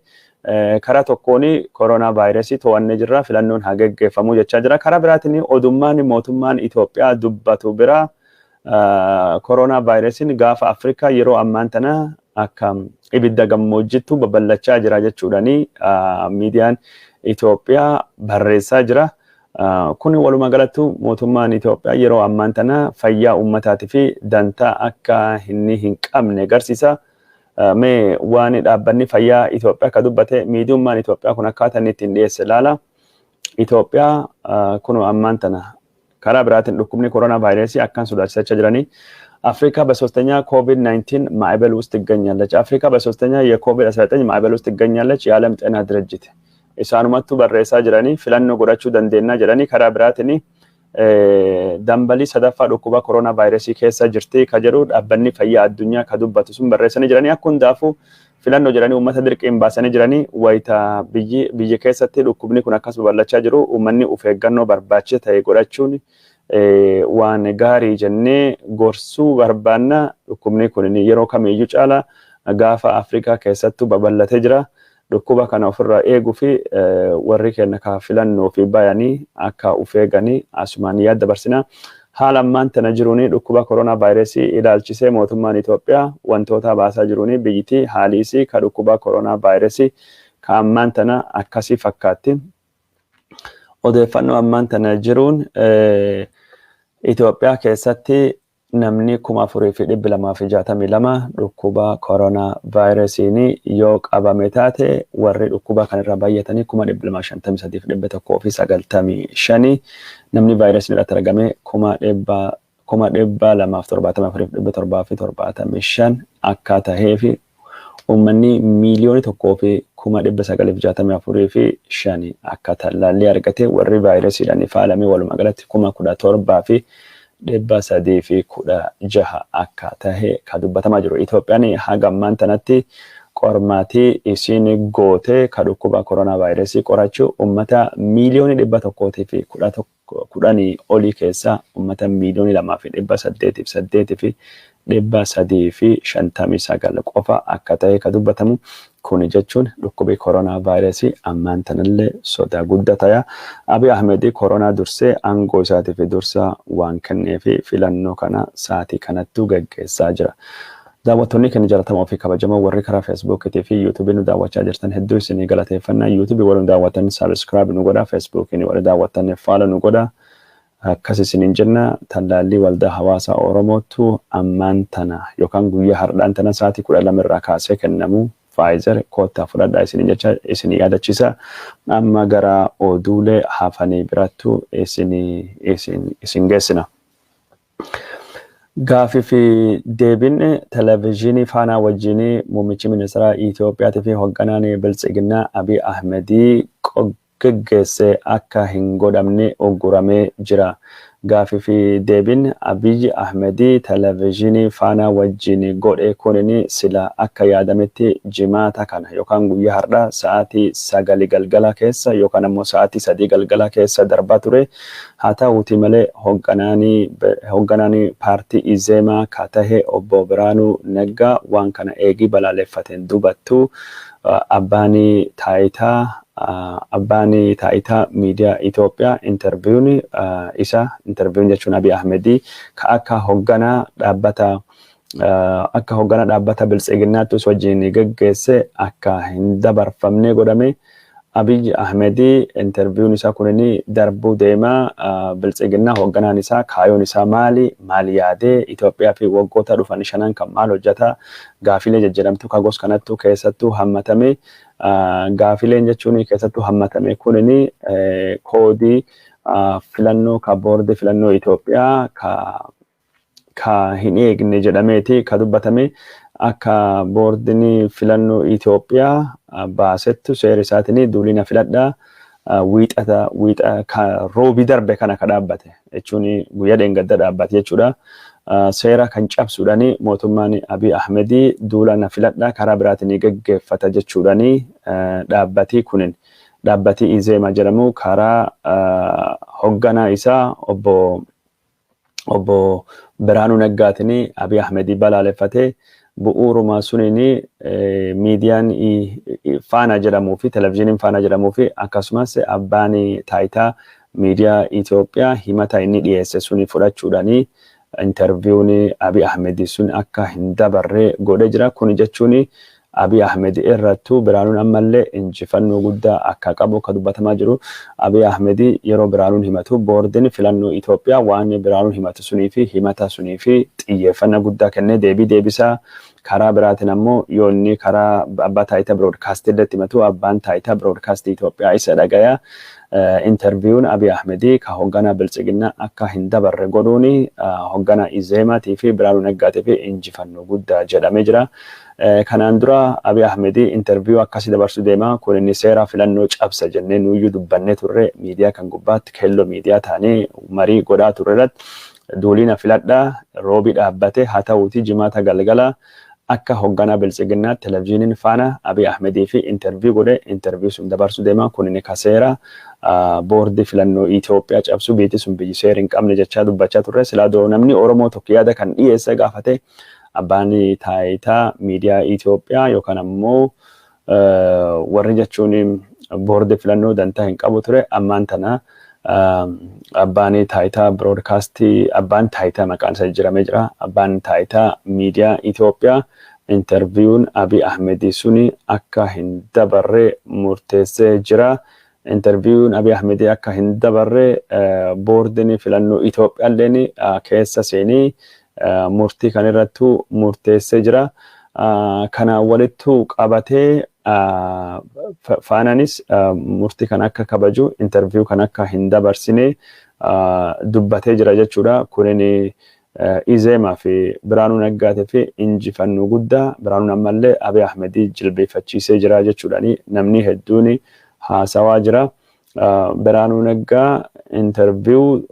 karaa tokkoon koronaa vaayirasii to'annee jirra, filannoon haa geggeeffamuu jechaa jira. Karaa biraatiin odummaan mootummaan Itoophiyaa dubbatu bira koronaa vaayirasiin gaafa Afrikaa yeroo ammaan tana akka ibidda gammoojjittu babal'achaa jira jechuudhaani miidiyaan Itoophiyaa barreessaa jira. Kun walumaa galattu mootummaan Itoophiyaa yeroo ammaan tana fayyaa uummataatii fi dantaa akka inni hin qabne agarsiisa. Mee waan dhaabbanni fayyaa Itoophiyaa akka dubbate miidiyummaan Itoophiyaa kun akkaataa inni ittiin dhiyeesse ilaala. Itoophiyaa kun ammaan tana karaa biraatiin dhukkubni koronaa vaayirasii akkaan sodaachisachaa jiranii. አፍሪካ በሶስተኛ ኮቪድ-19 ማዕበል ውስጥ ትገኛለች። አፍሪካ በሶስተኛ የኮቪድ-19 ማዕበል ውስጥ ትገኛለች። የዓለም ጤና ድርጅት isaanumattu barreessaa jiranii, filannoo godhachuu dandeenya jedhanii, karaa biraatiin dambalii sadaffaa dhukkuba koronaa vaayirasii keessa jirti ka jedhu dhaabbanni fayyaa addunyaa ka dubbatu sun barreessanii jiranii. Akka hundaafuu filannoo jedhanii uummata dirqiin baasanii jiranii, wayita biyyi biyya keessatti dhukkubni kun akkas babal'achaa jiru uummanni of eeggannoo barbaachisa ta'e godhachuun waan gaarii jennee gorsuu barbaanna. Dhukkubni kun yeroo kamiiyyuu caala gaafa Afrikaa keessattuu babal'atee jira. Dhukkuba kana ofirraa eeguu fi warri keenya ka filannoo fi bayanii akka of eeganii asumaan yaada dabarsina. Haala ammaan tana jiruun dhukkuba koronaa vaayirasii ilaalchisee mootummaan Itoophiyaa wantoota baasaa jiruun biyyittii haalli isii ka dhukkuba koronaa vaayirasii ka ammaan tana akkasii fakkaatti. Odeeffannoo ammaan tana jiruun Itoophiyaa keessatti namni 4,262 dhukkuba koronaa vaayirasiin yoo qabame taate, warri dhukkuba kanarra baay'atanii 253,195, namni vaayirasiin irratti argame 274,775 akka tahee fi uummanni 1,964,005 akka tallaallii argate, warri vaayirasiidhaan faalamee walumaa galatti 17,316 akka tahe ka dubbatamaa jiru. Itoophiyaan haga ammaan tanatti qormaatii isiin goote ka dhukkuba koronaa vaayirasii qorachuu uummata 110,000,000 olii keessaa uummata 2,808,359 qofa akka ta'e ka dubbatamu. Kuni jechuun dhukkubi koronaa vaayirasii ammaan tanallee sodaa guddaa ta'a. Abiy Ahmed koronaa dursee aangoo isaatiif dursa waan kenneefi filannoo kana sa'aatii kanattuu gaggeessaa jira. Daawwattoonni keenya jaallatamoo fi kabajamoo, warri karaa Feesbuukiitii fi Yuutuubii nu daawwachaa jirtan, hedduu isinii galateeffannaa. Yuutuubii warri nu daawwatan subscribe nu godha. Feesbuukiin warri daawwattan follow nu godha. Akkas isiniin jenna. Tallaallii waldaa hawaasa Oromootu ammaan tana yookaan guyyaa hardhaan tana sa'aatii 12 irraa kaasee kennamu. Pfizer koottaa fudhadhaa isin jecha isin yaadachiisa. Amma gara oduulee hafanii birattu isin geessina. Gaafii fi deebiin televezyiinii Faanaa wajjin muummichi ministeera Itoophiyaatii fi hoogganaan Biltsiginnaa Abiy Ahmedii geggeesse akka hin godhamne ugguramee jira. Gaafii fi deebiin Abiy Ahmedii televezyiinii Faanaa wajjin godhe kunin sila akka yaadametti Jimaata kana yookaan guyyaa har'aa sa'aatii 9 galgala keessa yookaan ammoo sa'aatii 3 galgala keessa darbaa ture. Haa ta'uutii malee hoogganaan paartii Izeemaa ka tahe obbo Biraanuu Naggaa waan kana eegii balaaleffateen dubattu abbaan taayitaa abbaan taayitaa miidiyaa Itoophiyaa interview'n isa, interview'n jechuun Abiy Ahmedii, ka akka hoogganaa dhaabbata Biltsiginnaattis wajjin geggeesse akka hin dabarfamne godhame. Abiy Ahmedii interview'n isaa kunin darbuu deema. Biltsiginnaa hoogganaan isaa kaayoon isaa maali, maali yaadee, Itoophiyaa fi waggoota dhufan shanan kan maal hojjeta, gaafilee jajjaramtuu kagos kanattuu keessattuu hammatame. Gaafileen jechuun keessattuu hammatame kunin koodii filannoo ka boordii filannoo Itoophiyaa ka hin eegne jedhameeti ka dubbatame. Akka boordiin filannoo Itoophiyaa baasettu seera isaatiin duulina filadhaa wiixata wiixa ka roobii darbe kana ka dhaabbate jechuun guyyaa dheengadda dhaabbate jechuudha. Seera kan cabsuudhaan mootummaan Abiy Ahmedii duula na filadhaa karaa biraatiin geggeeffata jechuudhaan dhaabbatii kunin, dhaabbatii Izeema jedhamu, karaa hoogganaa isaa obbo Biraanuu Naggaatiin Abiy Ahmedii balaaleffatee, bu'uuruma suniin miidiyaan Faanaa jedhamuu fi televezyiiniin Faanaa jedhamuu fi akkasumas abbaan taayitaa miidiyaa Itoophiyaa himata inni dhiyeesse suni fudhachuudhaan interview'n Abiy Ahmed sun akka hin dabarre godhee jira. Kun jechuun Abiy Ahmed irrattuu Biraanuun ammallee injifannoo guddaa akka qabu akka dubbatamaa jiru. Abiy Ahmed yeroo Biraanuun himatu boordiin filannoo Itoophiyaa waan Biraanuun himatu sunii fi himata sunii fi xiyyeeffannaa guddaa kennee deebii deebisaa. Karaa biraatiin ammoo yoo inni karaa abbaa taayitaa biroodkaastii irratti himatu abbaan taayitaa biroodkaastii Itoophiyaa isa dhagaya. Interview'n Abiy Ahmed ka hoogganaa Biltsiginnaa akka hin dabarre godhuun hoogganaa Izeemaatii fi Biraanuu Naggaatii fi injifannoo guddaa jedhamee jira. Kanaan dura Abiy Ahmed interview akkasii dabarsuu deema, kun inni seera filannoo cabsa jennee nuyyuu dubbannee turre. Miidiyaa kan gubbaatti keelloo miidiyaa taanee marii godhaa turre irratti duulina filadhaa roobii dhaabbate, haa ta'uuti Jimaata galgala akka hoogganaa Biltsiginnaa televezyiiniin Faana Abiy Ahmedii fi interview godhe, interview sun dabarsuu deema, kun inni ka seera boordii filannoo Itoophiyaa cabsu, biyyi sun biyyi seera hin qabne jechaa dubbachaa turre. Silaa namni Oromoo tokko yaada kan dhiyeesse gaafate abbaan taayitaa miidiyaa Itoophiyaa yookaan ammoo warri jechuun boordii filannoo dantaa hin qabu ture. Ammaan tana abbaan taayitaa biroodkaastii, abbaan taayitaa maqaan isaa jijjiiramee jira, abbaan taayitaa miidiyaa Itoophiyaa interview'n Abiy Ahmed suni akka hin dabarre murteessee jira. Interview'n Abiy Ahmed akka hin dabarre boordiin filannoo Itoophiyaalleen keessa seenii murtii kan irrattu murteessee jira. Kana walittu qabatee Faanaanis murtii kan akka kabaju, interview kan akka hin dabarsine dubbatee jira jechuudha. Kunin Izeemaa fi Biraanuu Naggaatii fi injifannoo guddaa, Biraanuun ammallee Abiy Ahmedii jilbeeffachiisee jira jechuudhaani namni hedduun haasawaa jira. Biraanuu Naggaa interview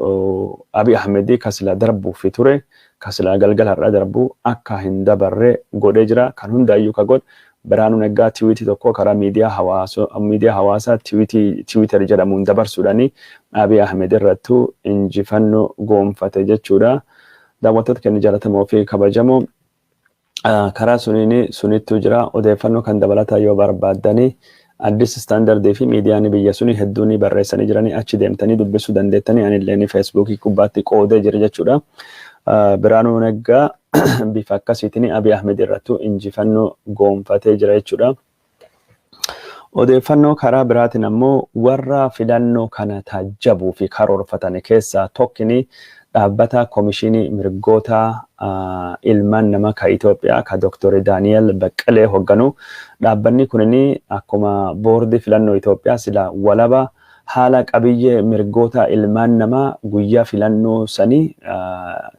Abiy Ahmedii kasila darbuufi ture, kasila galgala har'a darbu akka hin dabarre godhee jira. Kan hundaayyuu ka godhe Biraanuu Naggaa tweet tokko karaa miidiyaa hawaasaa Twitter jedhamuun dabarsuudhaani Abiy Ahmed irrattuu injifannoo goonfate jechuudha. Daawwattoota keenya jaallatamoo fi kabajamoo, karaa suniin sunittuu jira. Odeeffannoo kan dabalataa yoo barbaaddanii Addis Standard fi miidiyaan biyya suni hedduun barreessanii jiranii, achi deemtanii dubbisuu dandeettanii. Anillee Feesbuukii gubbaatti qoodee jira jechuudha. Biraanuu Naggaa bifa akkasiitiin Abiy Ahmed irrattuu injifannoo goonfatee jira jechuudha. Odeeffannoo karaa biraatiin ammoo warra filannoo kana taajjabuu fi karoorfatan keessaa tokkini Dhaabbata Komishinii Mirgoota Ilmaan Namaa ka Itoophiyaa ka Dr. Daani'el Baqqalee hogganu. Dhaabbanni kunin akkuma boordii filannoo Itoophiyaa sila walaba haala qabiyyee mirgoota ilmaan namaa guyyaa filannoo sanii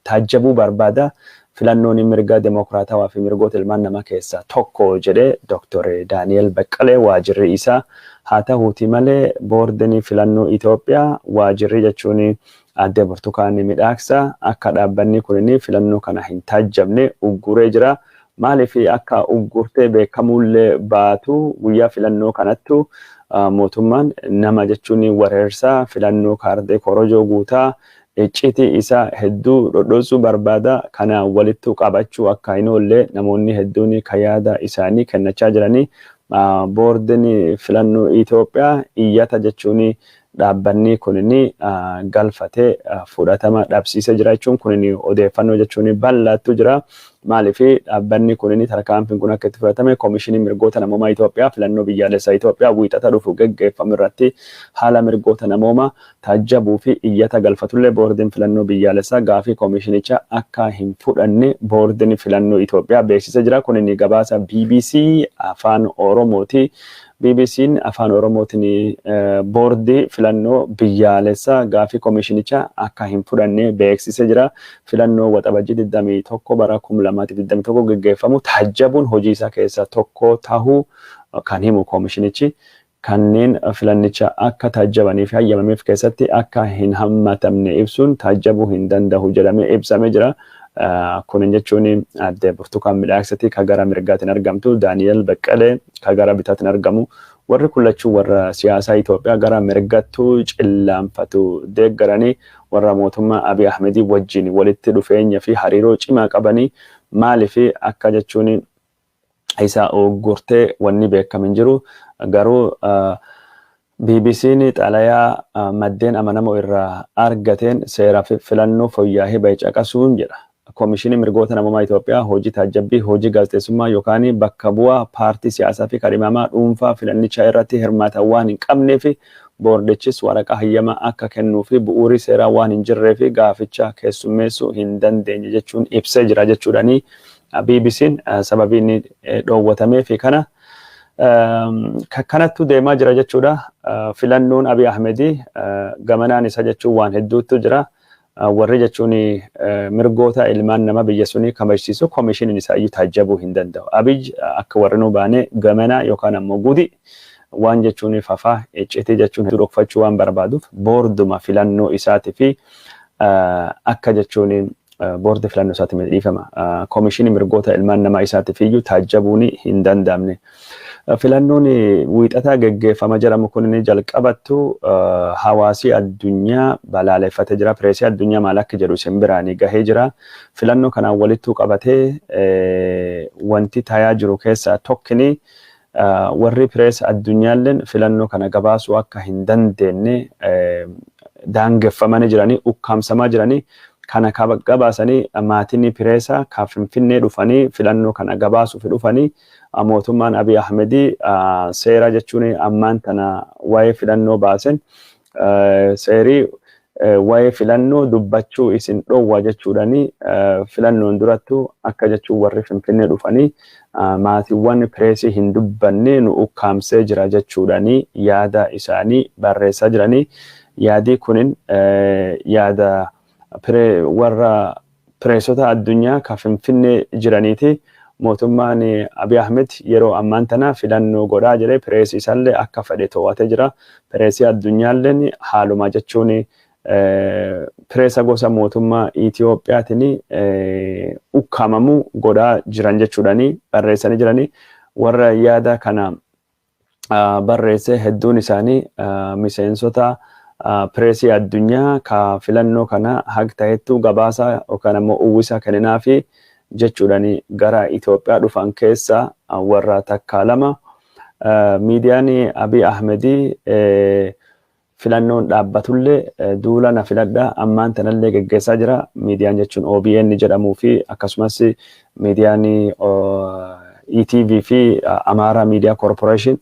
taajjabuu barbaada. Filannoon mirga demokiraatawaa fi mirgoota ilmaan namaa keessaa tokko jedhee Dr. Daani'el Baqqalee waajirri isaa. Haa ta'uuti malee, boordiin filannoo Itoophiyaa, waajirri jechuun aadde Burtukaan Midhaaksa, akka dhaabbanni kunin filannoo kana hin taajjabne ugguree jira. Maaliif akka uggurtee beekamuullee baatu, guyyaa filannoo kanattu mootummaan nama jechuun wareersaa, filannoo kaardee korojoo guutaa, iccitii isaa hedduu dhodhosuu barbaada. Kana walittu qabachuu akka hin oolle namoonni hedduun ka yaada isaanii kennachaa jiranii. Boordiin filannoo Itoophiyaa iyyata jechuun dhaabbanni kunin galfatee fudhatama dhabsiisee jira jechuun kunin odeeffannoo jechuun bal'aattu jira. Maaliif dhaabbanni kunin tarkaanfiin kun akka itti fudhatame, Koomishinii Mirgoota Namoomaa Itoophiyaa filannoo biyyaalessaa Itoophiyaa Wiixata dhufu geggeeffamu irratti haala mirgoota namoomaa taajjabuu fi iyyata galfatullee, boordiin filannoo biyyaalessaa gaafii koomishinichaa akka hin fudhanne boordiin filannoo Itoophiyaa beeksisee jira. Kunin gabaasa BBC Afaan Oromooti. BBC'n Afaan Oromootiin boordii filannoo biyyaalessaa gaafii koomishinichaa akka hin fudhanne beeksisee jira. Filannoo Waxabajjii 21 bara 2021 geggeeffamu taajjabuun hojii isaa keessaa tokko tahuu kan himu koomishinichi, kanneen filannicha akka taajjabanii fi hayyamameef keessatti akka hin hammatamne ibsuun taajjabuu hin danda'u jedhamee ibsamee jira. Kunin jechuun aadde Burtukaan Midhaaksati ka gara mirgaatiin argamtu, Daani'el Baqqalee ka gara bitaatiin argamu. Warri kun lachuu warra siyaasaa Itoophiyaa gara mirgattuu cillaanfatu deeggaranii, warra mootummaa Abiy Ahmedii wajjin walitti dhufeenya fi hariiroo cimaa qabanii. Maaliif akka jechuun isa uggurtee wanni beekamu hin jiru. Garuu BBC'n xalayaa maddeen amanamoo irraa argateen seera filannoo fooyya'ee bahe caqasuun jedha. Koomishinii Mirgoota Namoomaa Itoophiyaa hojii taajjabbii, hojii gaazexeessummaa yookaan bakka bu'aa paartii siyaasaa fi kadhimamaa dhuunfaa filannichaa irratti hirmaatan waan hin qabneef, boordichis waraqaa hayyamaa akka kennuu fi bu'uurii seeraa waan hin jirree fi gaaficha keessummeessuu hin dandeenye jechuun ibsee jira jechuudhani. BBC'n sababii inni dhoowwatamee fi kana kanattu deemaa jira jechuudha. Filannoon Abiy Ahmedii gamanaan isa jechuun waan hedduutu jira. Warri jechuun mirgoota ilmaan nama biyya sunii kabajsiisu koomishiniin isaa iyyuu taajjabuu hin danda'u. Abiy akka warri nu baane gamana yookaan ammoo gudi waan jechuun fafaa iccitii jechuun hedduu dhokfachuu waan barbaaduuf, boorduma filannoo isaatii fi akka jechuun boordi filannoo isaatii dhiifama. Koomishinii mirgoota ilmaan namaa isaatiif iyyuu taajjabuun hin danda'amne. Filannoon Wiixataa geggeeffama jedhamu kun jalqabattu hawaasii addunyaa balaaleffatee jira. Pireesii addunyaa maal akka jedhu isin biraan gahee jira. Filannoo kanaan walittuu qabatee wanti tayaa jiru keessaa tokkini, warri pirees addunyaalleen filannoo kana gabaasuu akka hin dandeenye daangeffamanii jiranii, ukkaamsamaa jiranii. Kana gabaasanii maatiin pireesaa ka Finfinnee dhufanii filannoo kana gabaasuuf dhufanii, mootummaan Abiy Ahmedii seera jechuun ammaan tana waa'ee filannoo baasen, seerii waa'ee filannoo dubbachuu isin dhoowwa jechuudhani, filannoon durattu akka jechuun warri Finfinnee dhufanii maatiiwwan pireesii hin dubbanne nu ukkaamsee jira jechuudhani yaada isaanii barreessaa jiranii. Yaadii kunin yaada warra pireesota addunyaa ka Finfinnee jiraniiti. Mootummaan Abiy Ahmed yeroo ammaan tana filannoo godhaa jedhee pireesii isaallee akka fedhe to'atee jira. Pireesii addunyaalleen haaluma jechuun pireesa gosa mootummaa Itiyoophiyaatiin ukkaamamuu godhaa jiran jechuudhani barreessanii jiranii. Warra yaada kana barreesse hedduun isaanii miseensota pireesii addunyaa ka filannoo kana hag ta'ettu gabaasa yookaan ammoo uwwisa kenninaa fi jechuudhani gara Itoophiyaa dhufan keessa warra takka lama. Miidiyaan Abiy Ahmedii filannoon dhaabbatullee duula na filadhaa ammaan tanallee geggeessaa jira. Miidiyaan jechuun OBN jedhamuu fi akkasumas miidiyaan ETV fi Amaaraa Miidiyaa Corporation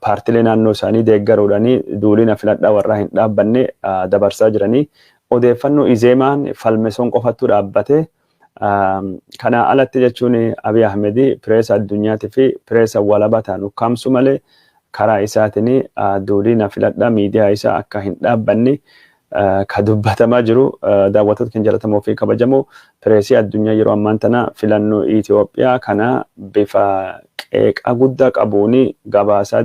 paartilee naannoo isaanii deeggaruudhaan duulii na filadhaa warraa hin dhaabbanne dabarsaa jiranii. Odeeffannoo Izeemaan falmesoon qofattu dhaabbate. Kana alatti jechuun Abiy Ahmed pireesa addunyaatii fi pireesa walaba ta'an ukkaamsu malee karaa isaatiin duulii na filadha miidiyaa isaa akka hin dhaabbanne ka dubbatamaa jiru. Daawwattoota keenya jaallatamoo fi kabajamoo, pireesii addunyaa yeroo ammaan tana filannoo Itoophiyaa kana bifa qeeqa guddaa qabuun gabaasaa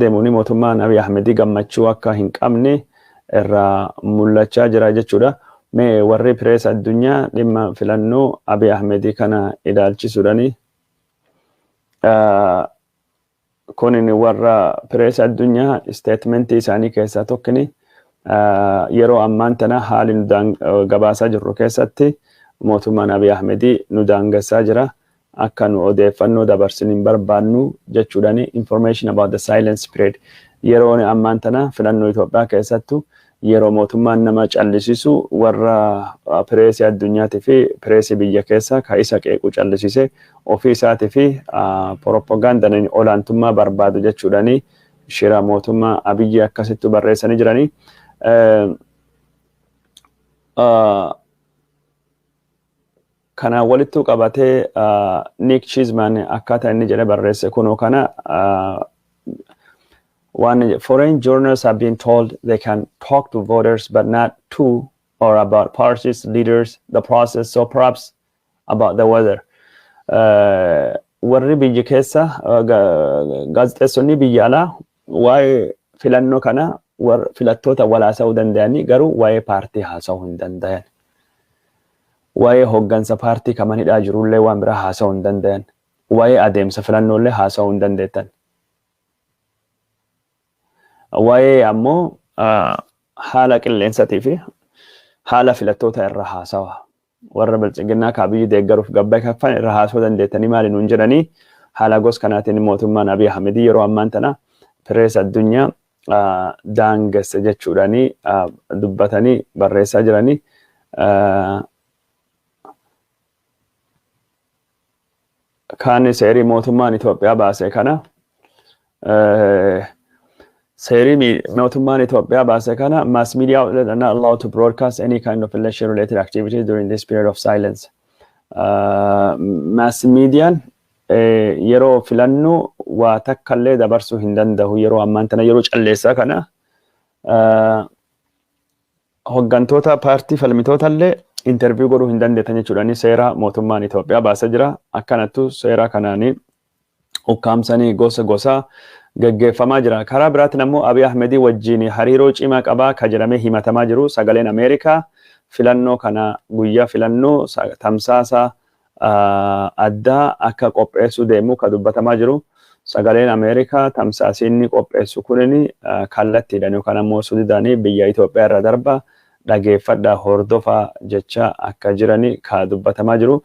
deemuun mootummaan Abiy Ahmed gammachuu akka hin qabne irraa mul'achaa jira jechuudha. Mee warri pireesa addunyaa dhimma filannoo Abiy Ahmed kana ilaalchisuudhaani, kunin warra pireesa addunyaa statementii isaanii keessaa tokkini, yeroo ammaan tana haali nu gabaasaa jirru keessatti mootummaan Abiy Ahmed nu daangessaa jira. Akka nu odeeffannoo dabarsin hin barbaannu jechuudhaani, information about the silence period, yeroo ammaan tana filannoo Itoophiyaa keessattu yeroo mootummaan nama callisisu, warra pireesii addunyaatii fi pireesii biyya keessa ka isa qeequ callisise, ofii isaatii fi propagandaan olaantummaa barbaadu jechuudhaani, shira mootummaa Abiyyi akkasittu barreessanii jiranii. Kana walittu qabatee Nick Cheeseman akkaataa inni jedhe barreesse kunoo kana one foreign journalists have been told they can talk to voters but not to or about parties, leaders, the process, so perhaps about the weather. Warri biyya keessa gaazexeessonni biyya alaa waa'ee filannoo kana filattoota wal haasa'uu danda'anii, garuu waa'ee paartii haasa'uu hin danda'an. Waa'ee hoggansa paartii kaman hidhaa jirullee waan biraa haasa'uu hin danda'an. Waa'ee adeemsa filannoollee haasa'uu hin dandeettan. Waa'ee ammoo haala qilleensaatii fi haala filattoota irra haasawa. Warra Biltsiginnaa kaabiyyi deeggaruuf gabaa kaffan irra haasa'uu dandeettanii maali nuun jedhanii, haala gos kanaatiin mootummaan Abiy Ahmed yeroo ammaan tana pirees addunyaa daangesse jechuudhaanii dubbatanii barreessaa jiranii. Kaan seerii mootummaan Itoophiyaa baase kana, seerii mootummaan Itoophiyaa baase kana, mass media outlets are not allowed to broadcast any kind of election related activity during this period of silence. Mass mediaan yeroo filannoo waa takkallee dabarsuu hin danda'u. Yeroo ammaan tana yeroo calleessaa kana hoggantoota paartii falmitootallee interview godhuu hin dandeettan jechuudhaani seera mootummaan Itoophiyaa baasee jira. Akkanattu seera kanaanii ukkaamsanii gosa gosaa geggeeffamaa jira. Karaa biraatiin ammoo Abiy Ahmedii wajjin hariiroo cimaa qabaa ka jedhamee himatamaa jiru Sagaleen Ameerikaa filannoo kana guyyaa filannoo tamsaasa addaa akka qopheessuu deemu ka dubbatamaa jiru. Sagaleen Ameerikaa tamsaasii inni qopheessu kunin kallattiidhaan yookaan ammoo sudiidhaan biyya Itoophiyaa irra darba, dhageeffadhaa, hordofaa jecha akka jirani ka dubbatamaa jiru.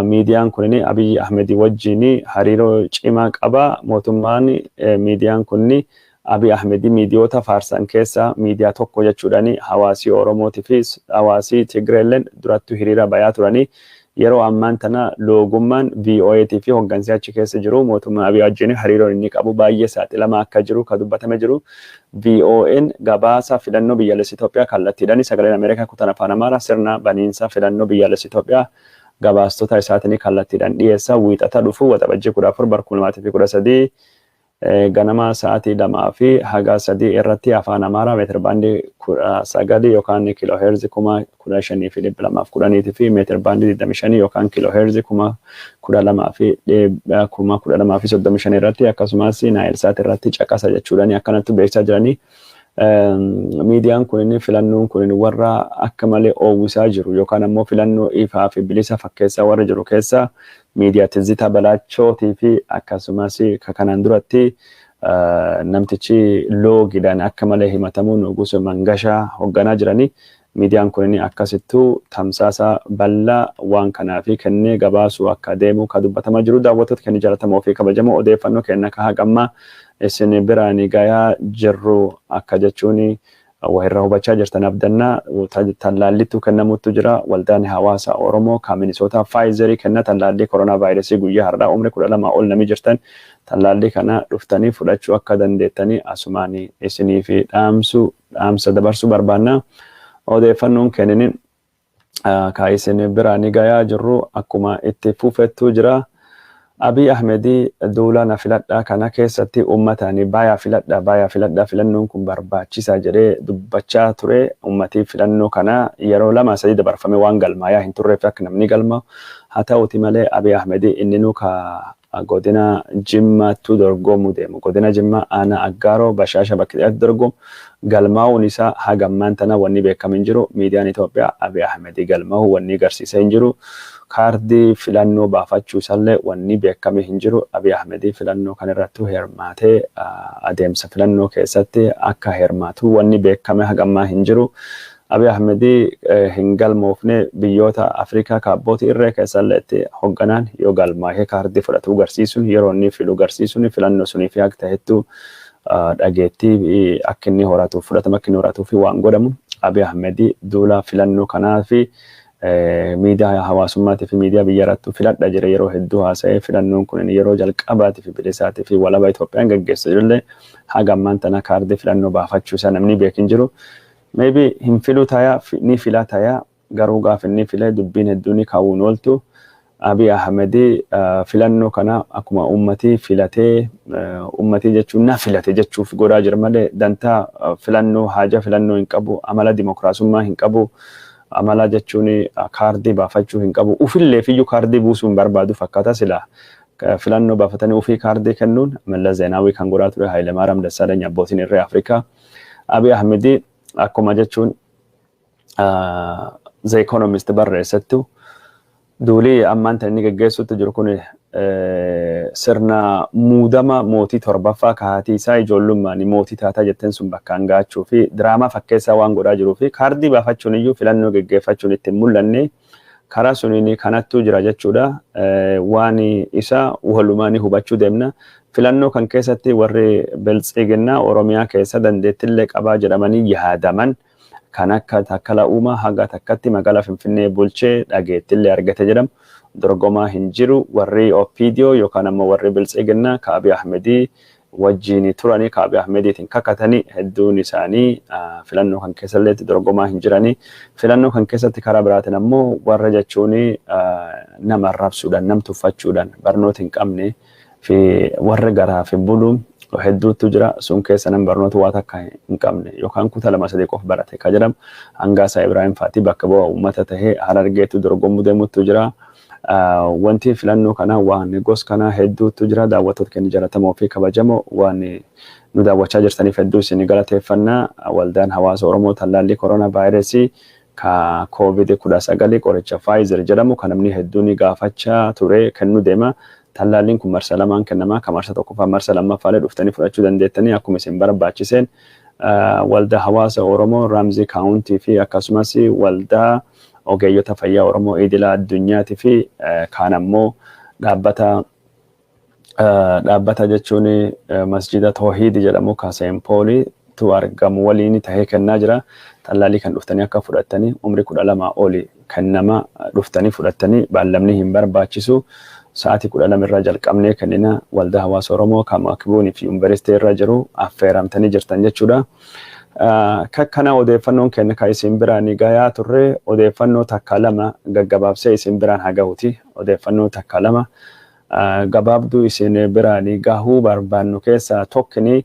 Miidiyaan kunin Abiy Ahmed wajjin hariiroo cimaa qaba. Mootummaan miidiyaan kunni Abiy Ahmed miidiyoota faarsan keessaa miidiyaa tokko jechuudhaan hawaasii Oromootii fi hawaasii Tigreelleen durattuu hiriira bayaa turanii, yeroo ammaan tana loogummaan VOA fi hoggansi achi keessa jiru mootummaa Abiy wajjin hariiroon inni qabu baay'ee saaxilamaa akka jiru ka dubbatame jiru. VOAn gabaasa filannoo biyyaalessa Itoophiyaa kallattiidhaan, Sagaleen Ameerikaa kutaan Afaan Amaaraa sirna baniinsa filannoo biyyaalessa Itoophiyaa gabaastota isaatiin kallattiidhaan dhiyeessa. Wiixata dhufu, Waxabajjii 14 bara 2013, ganama sa'aatii 2 fi haga 3 irratti Afaan Amaaraa meetir baandii 19 yookaan kiiloo heerzi 15,210 fi meetir baandii 25 yookaan kiiloo heerzi 12,035 irratti, akkasumas Naayilsaat irratti caqasa jechuudhaan akkanatti beeksisaa jiranii. Miidiyaan kun inni filannoon kun warra akka malee oowwisaa jiru yookaan ammoo filannoo ifaa fi bilisa fakkeessaa warra jiru keessa miidiyaa Tizzitaa Balaachootii fi akkasumas ka kanaan duratti namtichi loogiidhaan akka malee himatamuun Nugusu Mangashaa hoogganaa jiranii. Miidiyaan kun akkasittuu tamsaasa bal'aa waan kanaa fi kennee gabaasuu akka deemu ka dubbatamaa jiru. Daawwattoota keenya jaallatamoo fi kabajamoo, odeeffannoo keenya ka haqammaa isin biraan gayaa jirru akka jechuun Waa irraa hubachaa jirtan abdannaa. Tallaallittu kennamutu jira. Waldaan hawaasa Oromoo kan Minisootaa Pfizerii kenna tallaallii koronaa vaayirasii guyyaa har'aa. Umri 12 ol namni jirtan tallaallii kana dhuftanii fudhachuu akka dandeettanii asumaan isinii fi dhaamsu dhaamsa dabarsuu barbaanna. Odeeffannoon kenninin ka isin bira ni gayaa jirru akkuma itti fufettu jira. Abiy Ahmedii duula na filadhaa kana keessatti uummataan bayaa filadhaa, bayaa filadhaa, filannoon kun barbaachisaa jedhee dubbachaa ture. Uummatii filannoo kana yeroo lama sadii dabarfame waan galmaayaa hin turreef akka namni galma haa ta'uti malee, Abiy Ahmedii inni ka godina Jimmaattu dorgomuu deemu, godina Jimmaa aanaa Aggaaroo Bashaasha bakka jedhatti dorgomu, galmaa'uun isaa haga ammaan tana wanni beekamu hin jiru. Miidiyaan Itoophiyaa Abiy Ahmedii galmaa'uu wanni agarsiisee hin jiru. Kaardii filannoo baafachuu isallee wanni beekame hin jiru. Abiy Ahmedii filannoo kanarrattuu hirmaatee adeemsa filannoo keessatti akka hirmaatu wanni beekame haga ammaa hin jiru. Abiy Ahmedii hin galmoofne. Biyyoota Afrikaa kaabbootii irree keessallee itti hoogganaan yoo galmaa'ee kaardii fudhatu garsiisuun, yeroo inni filu garsiisuun, filannoo sunii fi akka ta'ettu dhageettii akka inni horatuuf, fudhatama akka inni horatuu fi waan godhamu. Abiy Ahmedii duula filannoo kanaa fi miidiyaa hawaasummaatii fi miidiyaa biyya irrattuu filadha jedhe yeroo hedduu haasa'ee, filannoon kun yeroo jalqabaatii fi bilisaatii fi walaba Itoophiyaan gaggeessa jirullee haga ammaan tana kaardii filannoo baafachuu isaa namni beekin jiru. Maybe hin filu tayaa, ni fila tayaa, garuu gaaf inni filee dubbiin hedduu ni kaa'uun ooltu. Abiy Ahmedii filannoo kana akkuma uummatii filatee, uummatii jechuun na filate jechuuf godhaa jira malee dantaa filannoo, haja filannoo hin qabu, amala dimokiraasummaa hin qabu, amala jechuun kaardii baafachuu hin qabu, ufillee fiyyuu kaardii buusuu hin barbaadu fakkaata. Sila filannoo baafatanii ufii kaardii kennuun Mallas Zeenaawii kan godhaa ture, Hayilemaariyaam Dassaalany, abbootiin irree Afrikaa. Abiy Ahmedii akkuma jechuun The Economist barreessettu, duulii ammaan tan inni geggeessutti jiru kun sirna muudama mootii torbaffaa kaatii isaa ijoollummaan mootii taataa jetteen sun bakkaan gahachuu fi diraamaa fakkeessaa waan godhaa jiruu fi kaardii baafachuun iyyuu filannoo geggeeffachuun itti hin mul'anne, karaa suniin kanattuu jira jechuudha. Waan isa walumaan hubachuu deemna. Filannoo kan keessatti warri Biltsiginnaa Oromiyaa keessa dandeettillee qabaa jedhamanii yaadaman kan akka Takkala Uumaa, haga takkatti magaalaa Finfinnee bulchee dhageettillee argate jedhamu, dorgomaa hin jiru. Warri OPDO yookaan ammoo warri Biltsiginnaa ka Abiy Ahmedii wajjin turanii, ka Abiy Ahmediitiin kakatanii, hedduun isaanii filannoo kan keessallee dorgomaa hin jiranii. Filannoo kan keessatti karaa biraatiin ammoo warra jechuun nama arrabsuudhaan, nam tuffachuudhaan barnoota hin qabne fi warra garaa fi buluun hedduutu jira. Sun keessa nam barnoota waa takka hin qabne yookaan kutaa lama sadii qofa barate ka jedhamu Hangaasaa Ibraahim Faatii bakka bu'aa uummata tahee Harargeetu dorgomuu deemutu jira. Wanti filannoo kana waan gos kana hedduutu jira. Daawwattoota keenya jaallatamoo fi kabajamoo, waan nu daawwachaa jirtaniif hedduu isin galateeffannaa. Waldaan hawaasa Oromoo tallaallii koronaa vaayirasii ka COVID 19 qoricha Pfizer jedhamu kan namni hedduun gaafachaa ture kennuu deema. Tallaalliin kun marsa lamaan kennama. Ka marsa tokkoffaa, marsa lammaffaalee dhuftanii fudhachuu dandeettanii akkuma isin barbaachiseen waldaa hawaasa Oromoo Ramsey County fi akkasumas waldaa ogeeyyota fayyaa Oromoo idila addunyaatii fi kaan ammoo dhaabbata jechuun masjida Toohiid jedhamu ka Saint Paul tu argamu waliin tahee kennaa jira. Tallaalii kan dhuftanii akka fudhattanii, umrii 12 oli kennama, dhuftanii fudhattanii, baallamni hin barbaachisu. Sa'aatii 12 irraa jalqabnee kennina. Waldaa hawaasa Oromoo kan Makbuunii fi Yuunivarsiitii irra jiru affeeramtanii jirtan jechuudha. Kakkana odeeffannoon keenya kan isin biraan gayaa turre odeeffannoo takka lama gaggabaabsee isin biraan haa gahuti. Odeeffannoo takka lama gabaabduu isin biraan gahuu barbaannu keessaa tokkini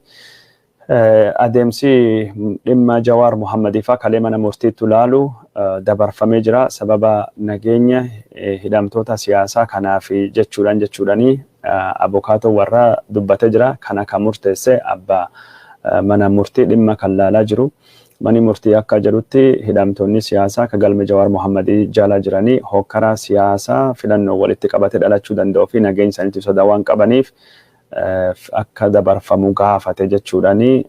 adeemsi dhimma Jawaar Muhammadii faa kalee mana murtiitti ilaalu dabarfamee jira. Sababa nageenya hidhamtoota siyaasaa kanaaf jechuudhaanii abukaatoo warra dubbatee jira. Kana kan murteesse abbaa mana murtii dhimma kan laalaa jiru. Manni murtii akka jedhutti, hidhamtoonni siyaasaa ka galme Jawaar Muhammadii jala jiranii hokkara siyaasaa filannoo walitti qabatee dhalachuu danda'uu fi nageenya isaaniitiif sodaa waan qabaniif akka dabarfamu gaafate jechuudhaani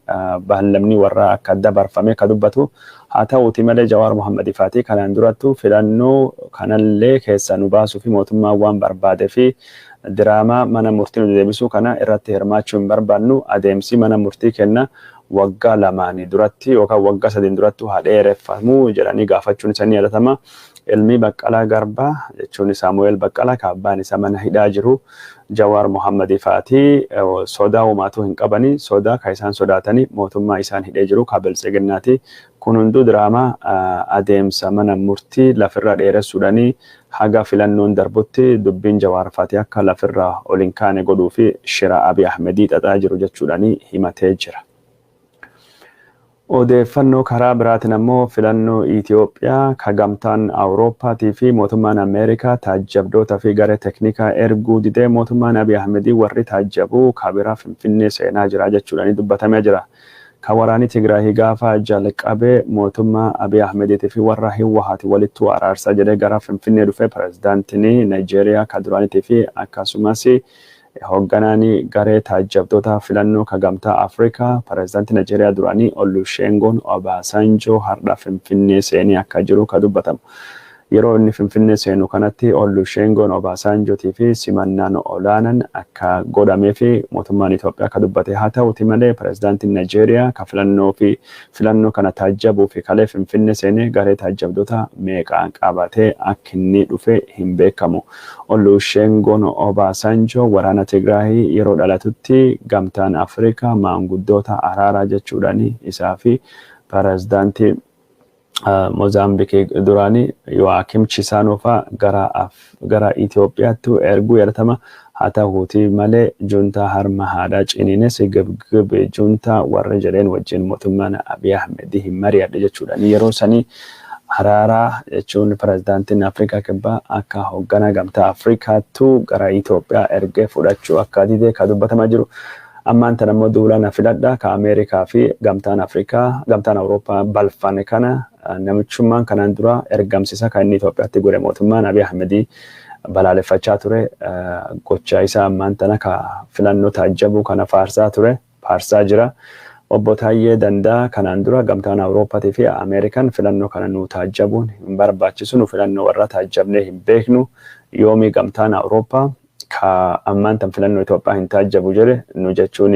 baallamni warra akka dabarfame ka dubbatu. Haa ta'uuti malee, Jawaar Muhammadii faatii kanaan durattu filannoo kanallee keessa nu baasuu fi mootummaan waan barbaade fi diraamaa mana murtii nu deebisuu kana irratti hirmaachuu hin barbaannu, adeemsi mana murtii kenna Waggaa lamaanii duratti yookaan waggaa sadiin duratti haa dheereffamuu jedhanii gaafachuun isaanii yaadatama. Ilmi Baqqalaa Garbaa jechuun Saamu'eel Baqqalaa kan abbaan isaa mana hidhaa jiru Jawaar Mohammadii fa'aati sodaa homaatuu hin qabani. Sodaa kan isaan sodaatanii mootummaa isaan hidhee jiru kan Biltsiginnaati. Kun hunduu diraamaa adeemsa mana murtii lafirra dheeressuudhaanii haga filannoon darbutti dubbiin Jawaar fa'aati akka lafirra ol hin kaane godhuu fi shira Abiy Ahmedii xaxaa jiru jechuudhaanii himatee jira. Odeeffannoo karaa biraatiin ammoo filannoo Itoophiyaa ka gamtaan Awurooppaatii fi mootummaan Ameerikaa taajjabdoota fi garee teknikaa erguu didee mootummaan Abiy Ahmedii warri taajjabuu kabiraa Finfinnee seenaa jira jechuudhaan dubbatamee jira. Ka waraanni Tigraahii gaafa jalqabee mootummaa Abiy Ahmediitii fi warra Hiwwahaati walittuu araarsaa jedhee gara Finfinnee dhufee pirezidaantiin Naayijeeriyaa ka duraaniitii fi akkasumas hoogganaan garee taajjabdoota filannoo ka gamtaa Afrikaa pirezidaantii Naayijeeriyaa duraanii Olusegun Obasanjoo har'a Finfinnee seenee akka jiru ka dubbatamu. Yeroo inni Finfinnee seenu kanatti Olusegun Obasanjootii fi simannaan olaanaan akka godhamee fi mootummaan Itoophiyaa akka dubbate haa ta'uti malee pirezidaantiin Naayijeeriyaa ka filannoo fi filannoo kana taajjabuu fi kalee Finfinnee seenee garee taajjabdoota meeqa qabatee akka inni dhufe hin beekamu. Olusegun Obasanjoo waraana Tigraay yeroo dhalatutti gamtaan Afrikaa maanguddoota araaraa jechuudhaan isaa fi pirezidaantii Moozaambiikii duraanii Yo'aakim Chisaanoo fa'aa gara Itoophiyaatti erguu yaadatama. Haa ta'uuti malee juntaa harma haadhaa ciniines gibgib juntaa warra jedheen wajjin mootummaan Abiy Ahmed hin mari'adhe jechuudhaan yeroo sanii araaraa jechuun pirezidaantiin Afrikaa Kibbaa akka hoogganaa gamtaa Afrikaattu gara Itoophiyaa ergee fudhachuu akka dide ka dubbatamaa jiru. Ammaan tan ammoo duula na filadha ka Ameerikaa fi gamtaan Afrikaa gamtaan Awurooppaa balfane kana namichummaan kanaan dura ergamsiisa kan inni Itoophiyaatti godhe mootummaan Abiy Ahmedii balaaleffachaa ture gocha isaa ammaan tana ka filannoo taajjabuu kana faarsaa ture faarsaa jira. Obbo Taayyee Danda'a kanaan dura gamtaan Awurooppaatii fi Ameerikaan filannoo kana nu taajjabuun hin barbaachisu, nu filannoo warra taajjabnee hin beeknu, yoomii gamtaan Awurooppaa ka ammaan tan filannoo Itoophiyaa hin taajjabu jedhe nu jechuun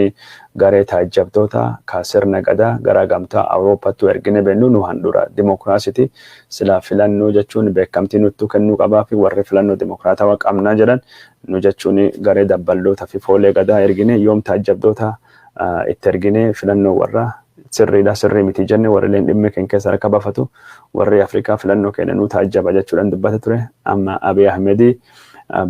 garee taajjabtoota ka sirna gadaa gara gamtaa Awurooppaattu ergine bennu nu handhuura dimokiraasiti sila filannoo jechuun beekamtii nuttu kennuu qabaa fi warri filannoo dimokiraatawaa qabnaa jedhan nu jechuun garee dabballoota fi foolee gadaa ergine yoom taajjabtoota itti ergine filannoo warra sirriidha sirrii miti jenne warri leen dhimma keenya keessa harka baafatu warri Afrikaa filannoo keenya nu taajjaba jechuudhaan dubbata ture. Amma Abiy Ahmedii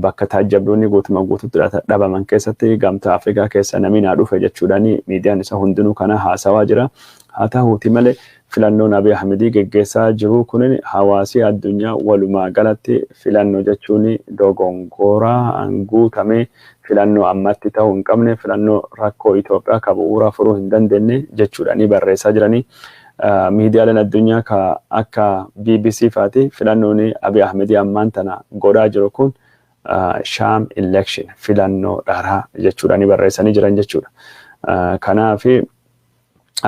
bakka taajjabdoonni guutuma guututti dhabaman keessatti gamtaa Afrikaa keessa namni naa dhufe jechuudhaan miidiyaan isa hundinuu kana haasawaa jira. Haa ta'uuti malee filannoon Abiy Ahmedii geggeessaa jiru kun hawaasi addunyaa walumaa galatti filannoo jechuun dogongoraa guutamee filannoo ammatti ta'uu hin qabne, filannoo rakkoo Itoophiyaa ka bu'uura furuu hin dandeenye jechuudhaan barreessaa jiranii. Miidiyaaleen addunyaa ka akka BBC faati filannoon Abiy Ahmedii ammaan tana godhaa jiru kun sham election, filannoo dharaa jechuudhaan barreessanii jiran jechuudha. Kanaaf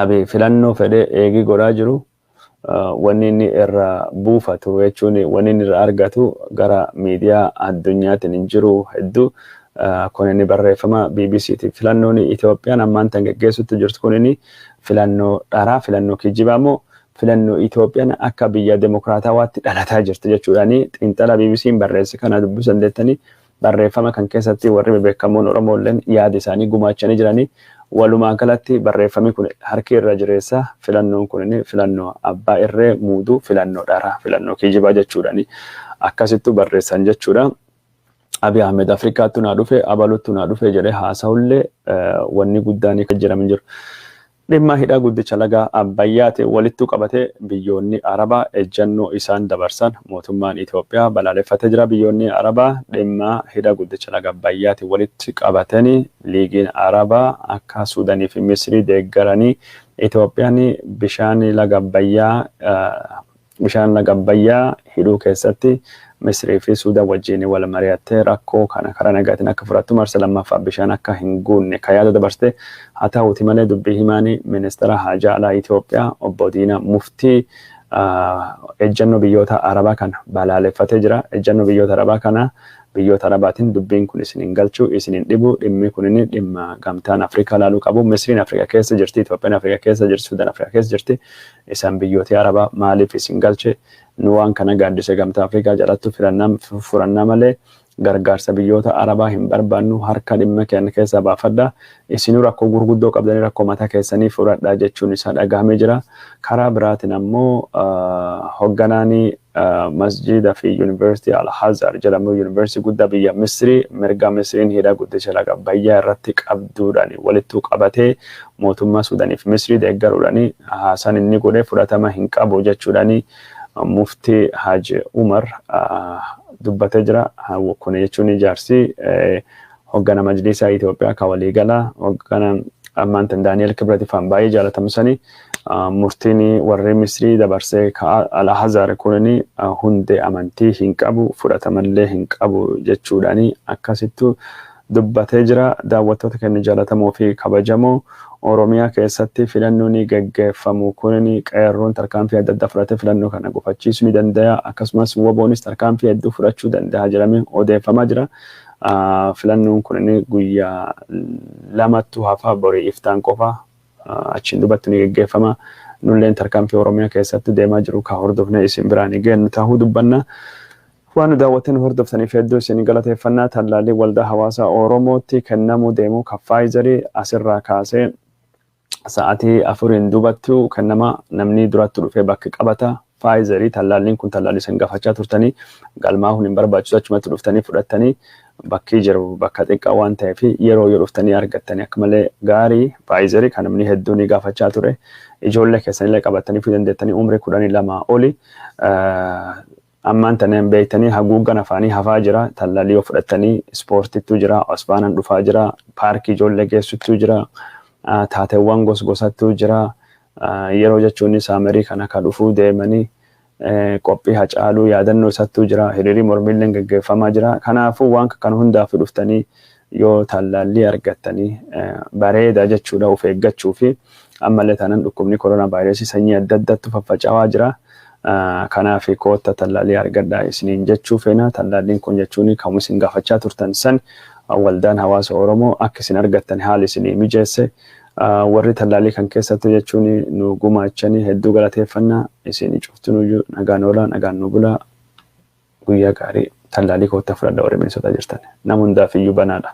Abiy filannoo fedhee eegii godhaa jiru wanni inni irra buufatu jechuun wanni inni irra argatu gara miidiyaa addunyaatiin hin jiru hedduu. Kun inni barreeffama BBCti. Filannoon Itoophiyaan ammaan tan geggeessutti jirtu kun inni filannoo dharaa, filannoo kijibaa moo filannoo Itoophiyaan akka biyya dimokiraatawaatti dhalataa jirti jechuudhaani xiinxala BBC'n barreesse kana dubbisuu dandeettanii. Barreeffama kan keessatti warri bebeekamoon Oromoo illeen yaada isaanii gumaachanii jiranii. Walumaa galatti barreeffamni kun harki irra jireessa filannoon kun inni filannoo abbaa irree muuduu, filannoo dharaa, filannoo kijibaa jechuudhaani akkasittu barreessan jechuudha. Abiy Ahmed Afrikaattu naa dhufe, abaluttu naa dhufe jedhee haasa'ullee wanni guddaan kan jedhamu hin jiru. Dhimma hidha guddicha laga Abbayyaatiin walittu qabatee biyyoonni Arabaa ejjannoo isaan dabarsan mootummaan Itoophiyaa balaaleffatee jira. Biyyoonni Arabaa dhimma hidha guddicha laga Abbayyaatiin walitti qabatanii liigiin Arabaa akka Suudanii fi Misrii deeggaranii Itoophiyaan bishaan laga Abbayyaa hidhuu keessatti Misrii fi Suudaan wajjin wal mari'attee rakkoo kana karaa nagaatiin akka furattu, marsa lammaffaa bishaan akka hin guunne ka yaada dabarsite. Haa ta'uuti malee dubbii himaanii ministeera haajaa alaa Itoophiyaa obbo Diinaa Muftii Ejjennoo biyyoota Arabaa kana balaaleffatee jira. Ejjennoo biyyoota Arabaa kana, biyyoota Arabaatiin dubbiin kun isin hin galchu, isin hin dhibu, dhimmi kun inni dhimma gamtaan Afrikaa laaluu qabu. Misriin Afrikaa keessa jirti, Itoophiyaan Afrikaa keessa jirti, Suudaan Afrikaa keessa jirti. Isaan biyyooti Arabaa maaliif isin galche? Nu waan kana gaaddisa gamtaa Afrikaa jalatti furannaa malee gargaarsa biyyoota Arabaa hin barbaannu, harka dhimma keenya keessaa baafadha. Isinuu rakkoo gurguddoo qabdanii rakkoo mataa keessanii fudhadhaa jechuun isaa dhagahamee jira. Karaa biraatiin ammoo hoogganaan masjiida fi yuunivarsiitii Al-Azhar jedhamu, yuunivarsiitii guddaa biyya Misrii, mirga Misriin hidha guddicha laga Abbayyaa irratti qabduudhaan walittuu qabatee mootummaa Suudaaniif Misrii deeggaruudhaan haasaan inni godhe fudhatama hin qabu jechuudhaan muftii Haji Umar dubbatee jira. Kun jechuun ijaarsi hoggana majlisaa Itoophiyaa kan waliigalaa, hoggana ammaan tan Daani'el Kibrati faan baay'ee jaalatamu sani, murtiin warri Misrii dabarsee Al-Azhar kun hundee amantii hin qabu, fudhatamallee hin qabu jechuudhaan akkasittu dubbatee jira. Daawwattoota keenya jaalatamoo fi kabajamoo, Oromiyaa keessatti filannoon geggeeffamu kun qeerroon tarkaanfii adda addaa fudhatee filannoo kana gufachiisuu ni danda'a. Akkasumas WBOnis tarkaanfii hedduu fudhachuu danda'a jedhamee odeeffamaa jira. Filannoon kun guyyaa 2tu hafa, borii iftaan qofa, achiin duubatti ni geggeeffama. Nulleen tarkaanfii Oromiyaa keessatti deemaa jiru ka hordofnee isin biraan geenyu ta'uu dubbanna. Waan nu daawwattan hordoftaniif hedduu isin galateeffannaa. Tallaalii waldaa hawaasaa Oromootti kennamuu deemu ka Pfizerii asirraa kaasee sa'aatii 4n duubattu kennama. Namni duratti dhufee bakka qabata. Pfizerii tallaalliin kun tallaalii isin gaafachaa turtanii galmaa'uun hin barbaachisu, achumatti dhuftanii fudhattanii. Bakki jiru bakka xiqqaa waan ta'eef yeroo yoo dhuftanii argattanii akka malee gaarii. Pfizerii kan namni hedduun ni gaafachaa ture. Ijoollee keessanillee qabatanii fi dandeettanii umrii 12 oli. Ammaan taneen beektanii haguuggan afaanii hafaa jira. Tallaalii yoo fudhattanii ispoortittuu jira, osfaanaan dhufaa jira, paarkii ijoollee geessuttuu jira, taateewwan gos gosattuu jira. Yeroo jechuun summerii kana ka dhufuu deemanii qophii Hacaaluu yaadannoo isattuu jira. Hiriirii mormiillee gaggeeffamaa jira. Kanaafuu waan kana hundaaf dhuftanii yoo tallaallii argattanii bareeda jechuudha, of eeggachuu fi ammallee taanaan dhukkubni koronaa vaayirasii sanyii adda addaatti faffaca'aa jira. Kanaaf kootta tallaalii argadhaa isiniin jechuu feena. Tallaalliin kun jechuun kan isin gaafachaa turtan san waldaan hawaasa Oromoo akka isin argattan haala isinii mijeesse. Warri tallaalii kan keessatti jechuun nu gumaachanii hedduu galateeffannaa. Isin cuftinuyyuu nagaan oolaa, nagaan nu bulaa, guyyaa gaarii. Tallaalii kootta fudhadha warri Minnesota jirtan. Nama hundaaf iyyuu banaadha.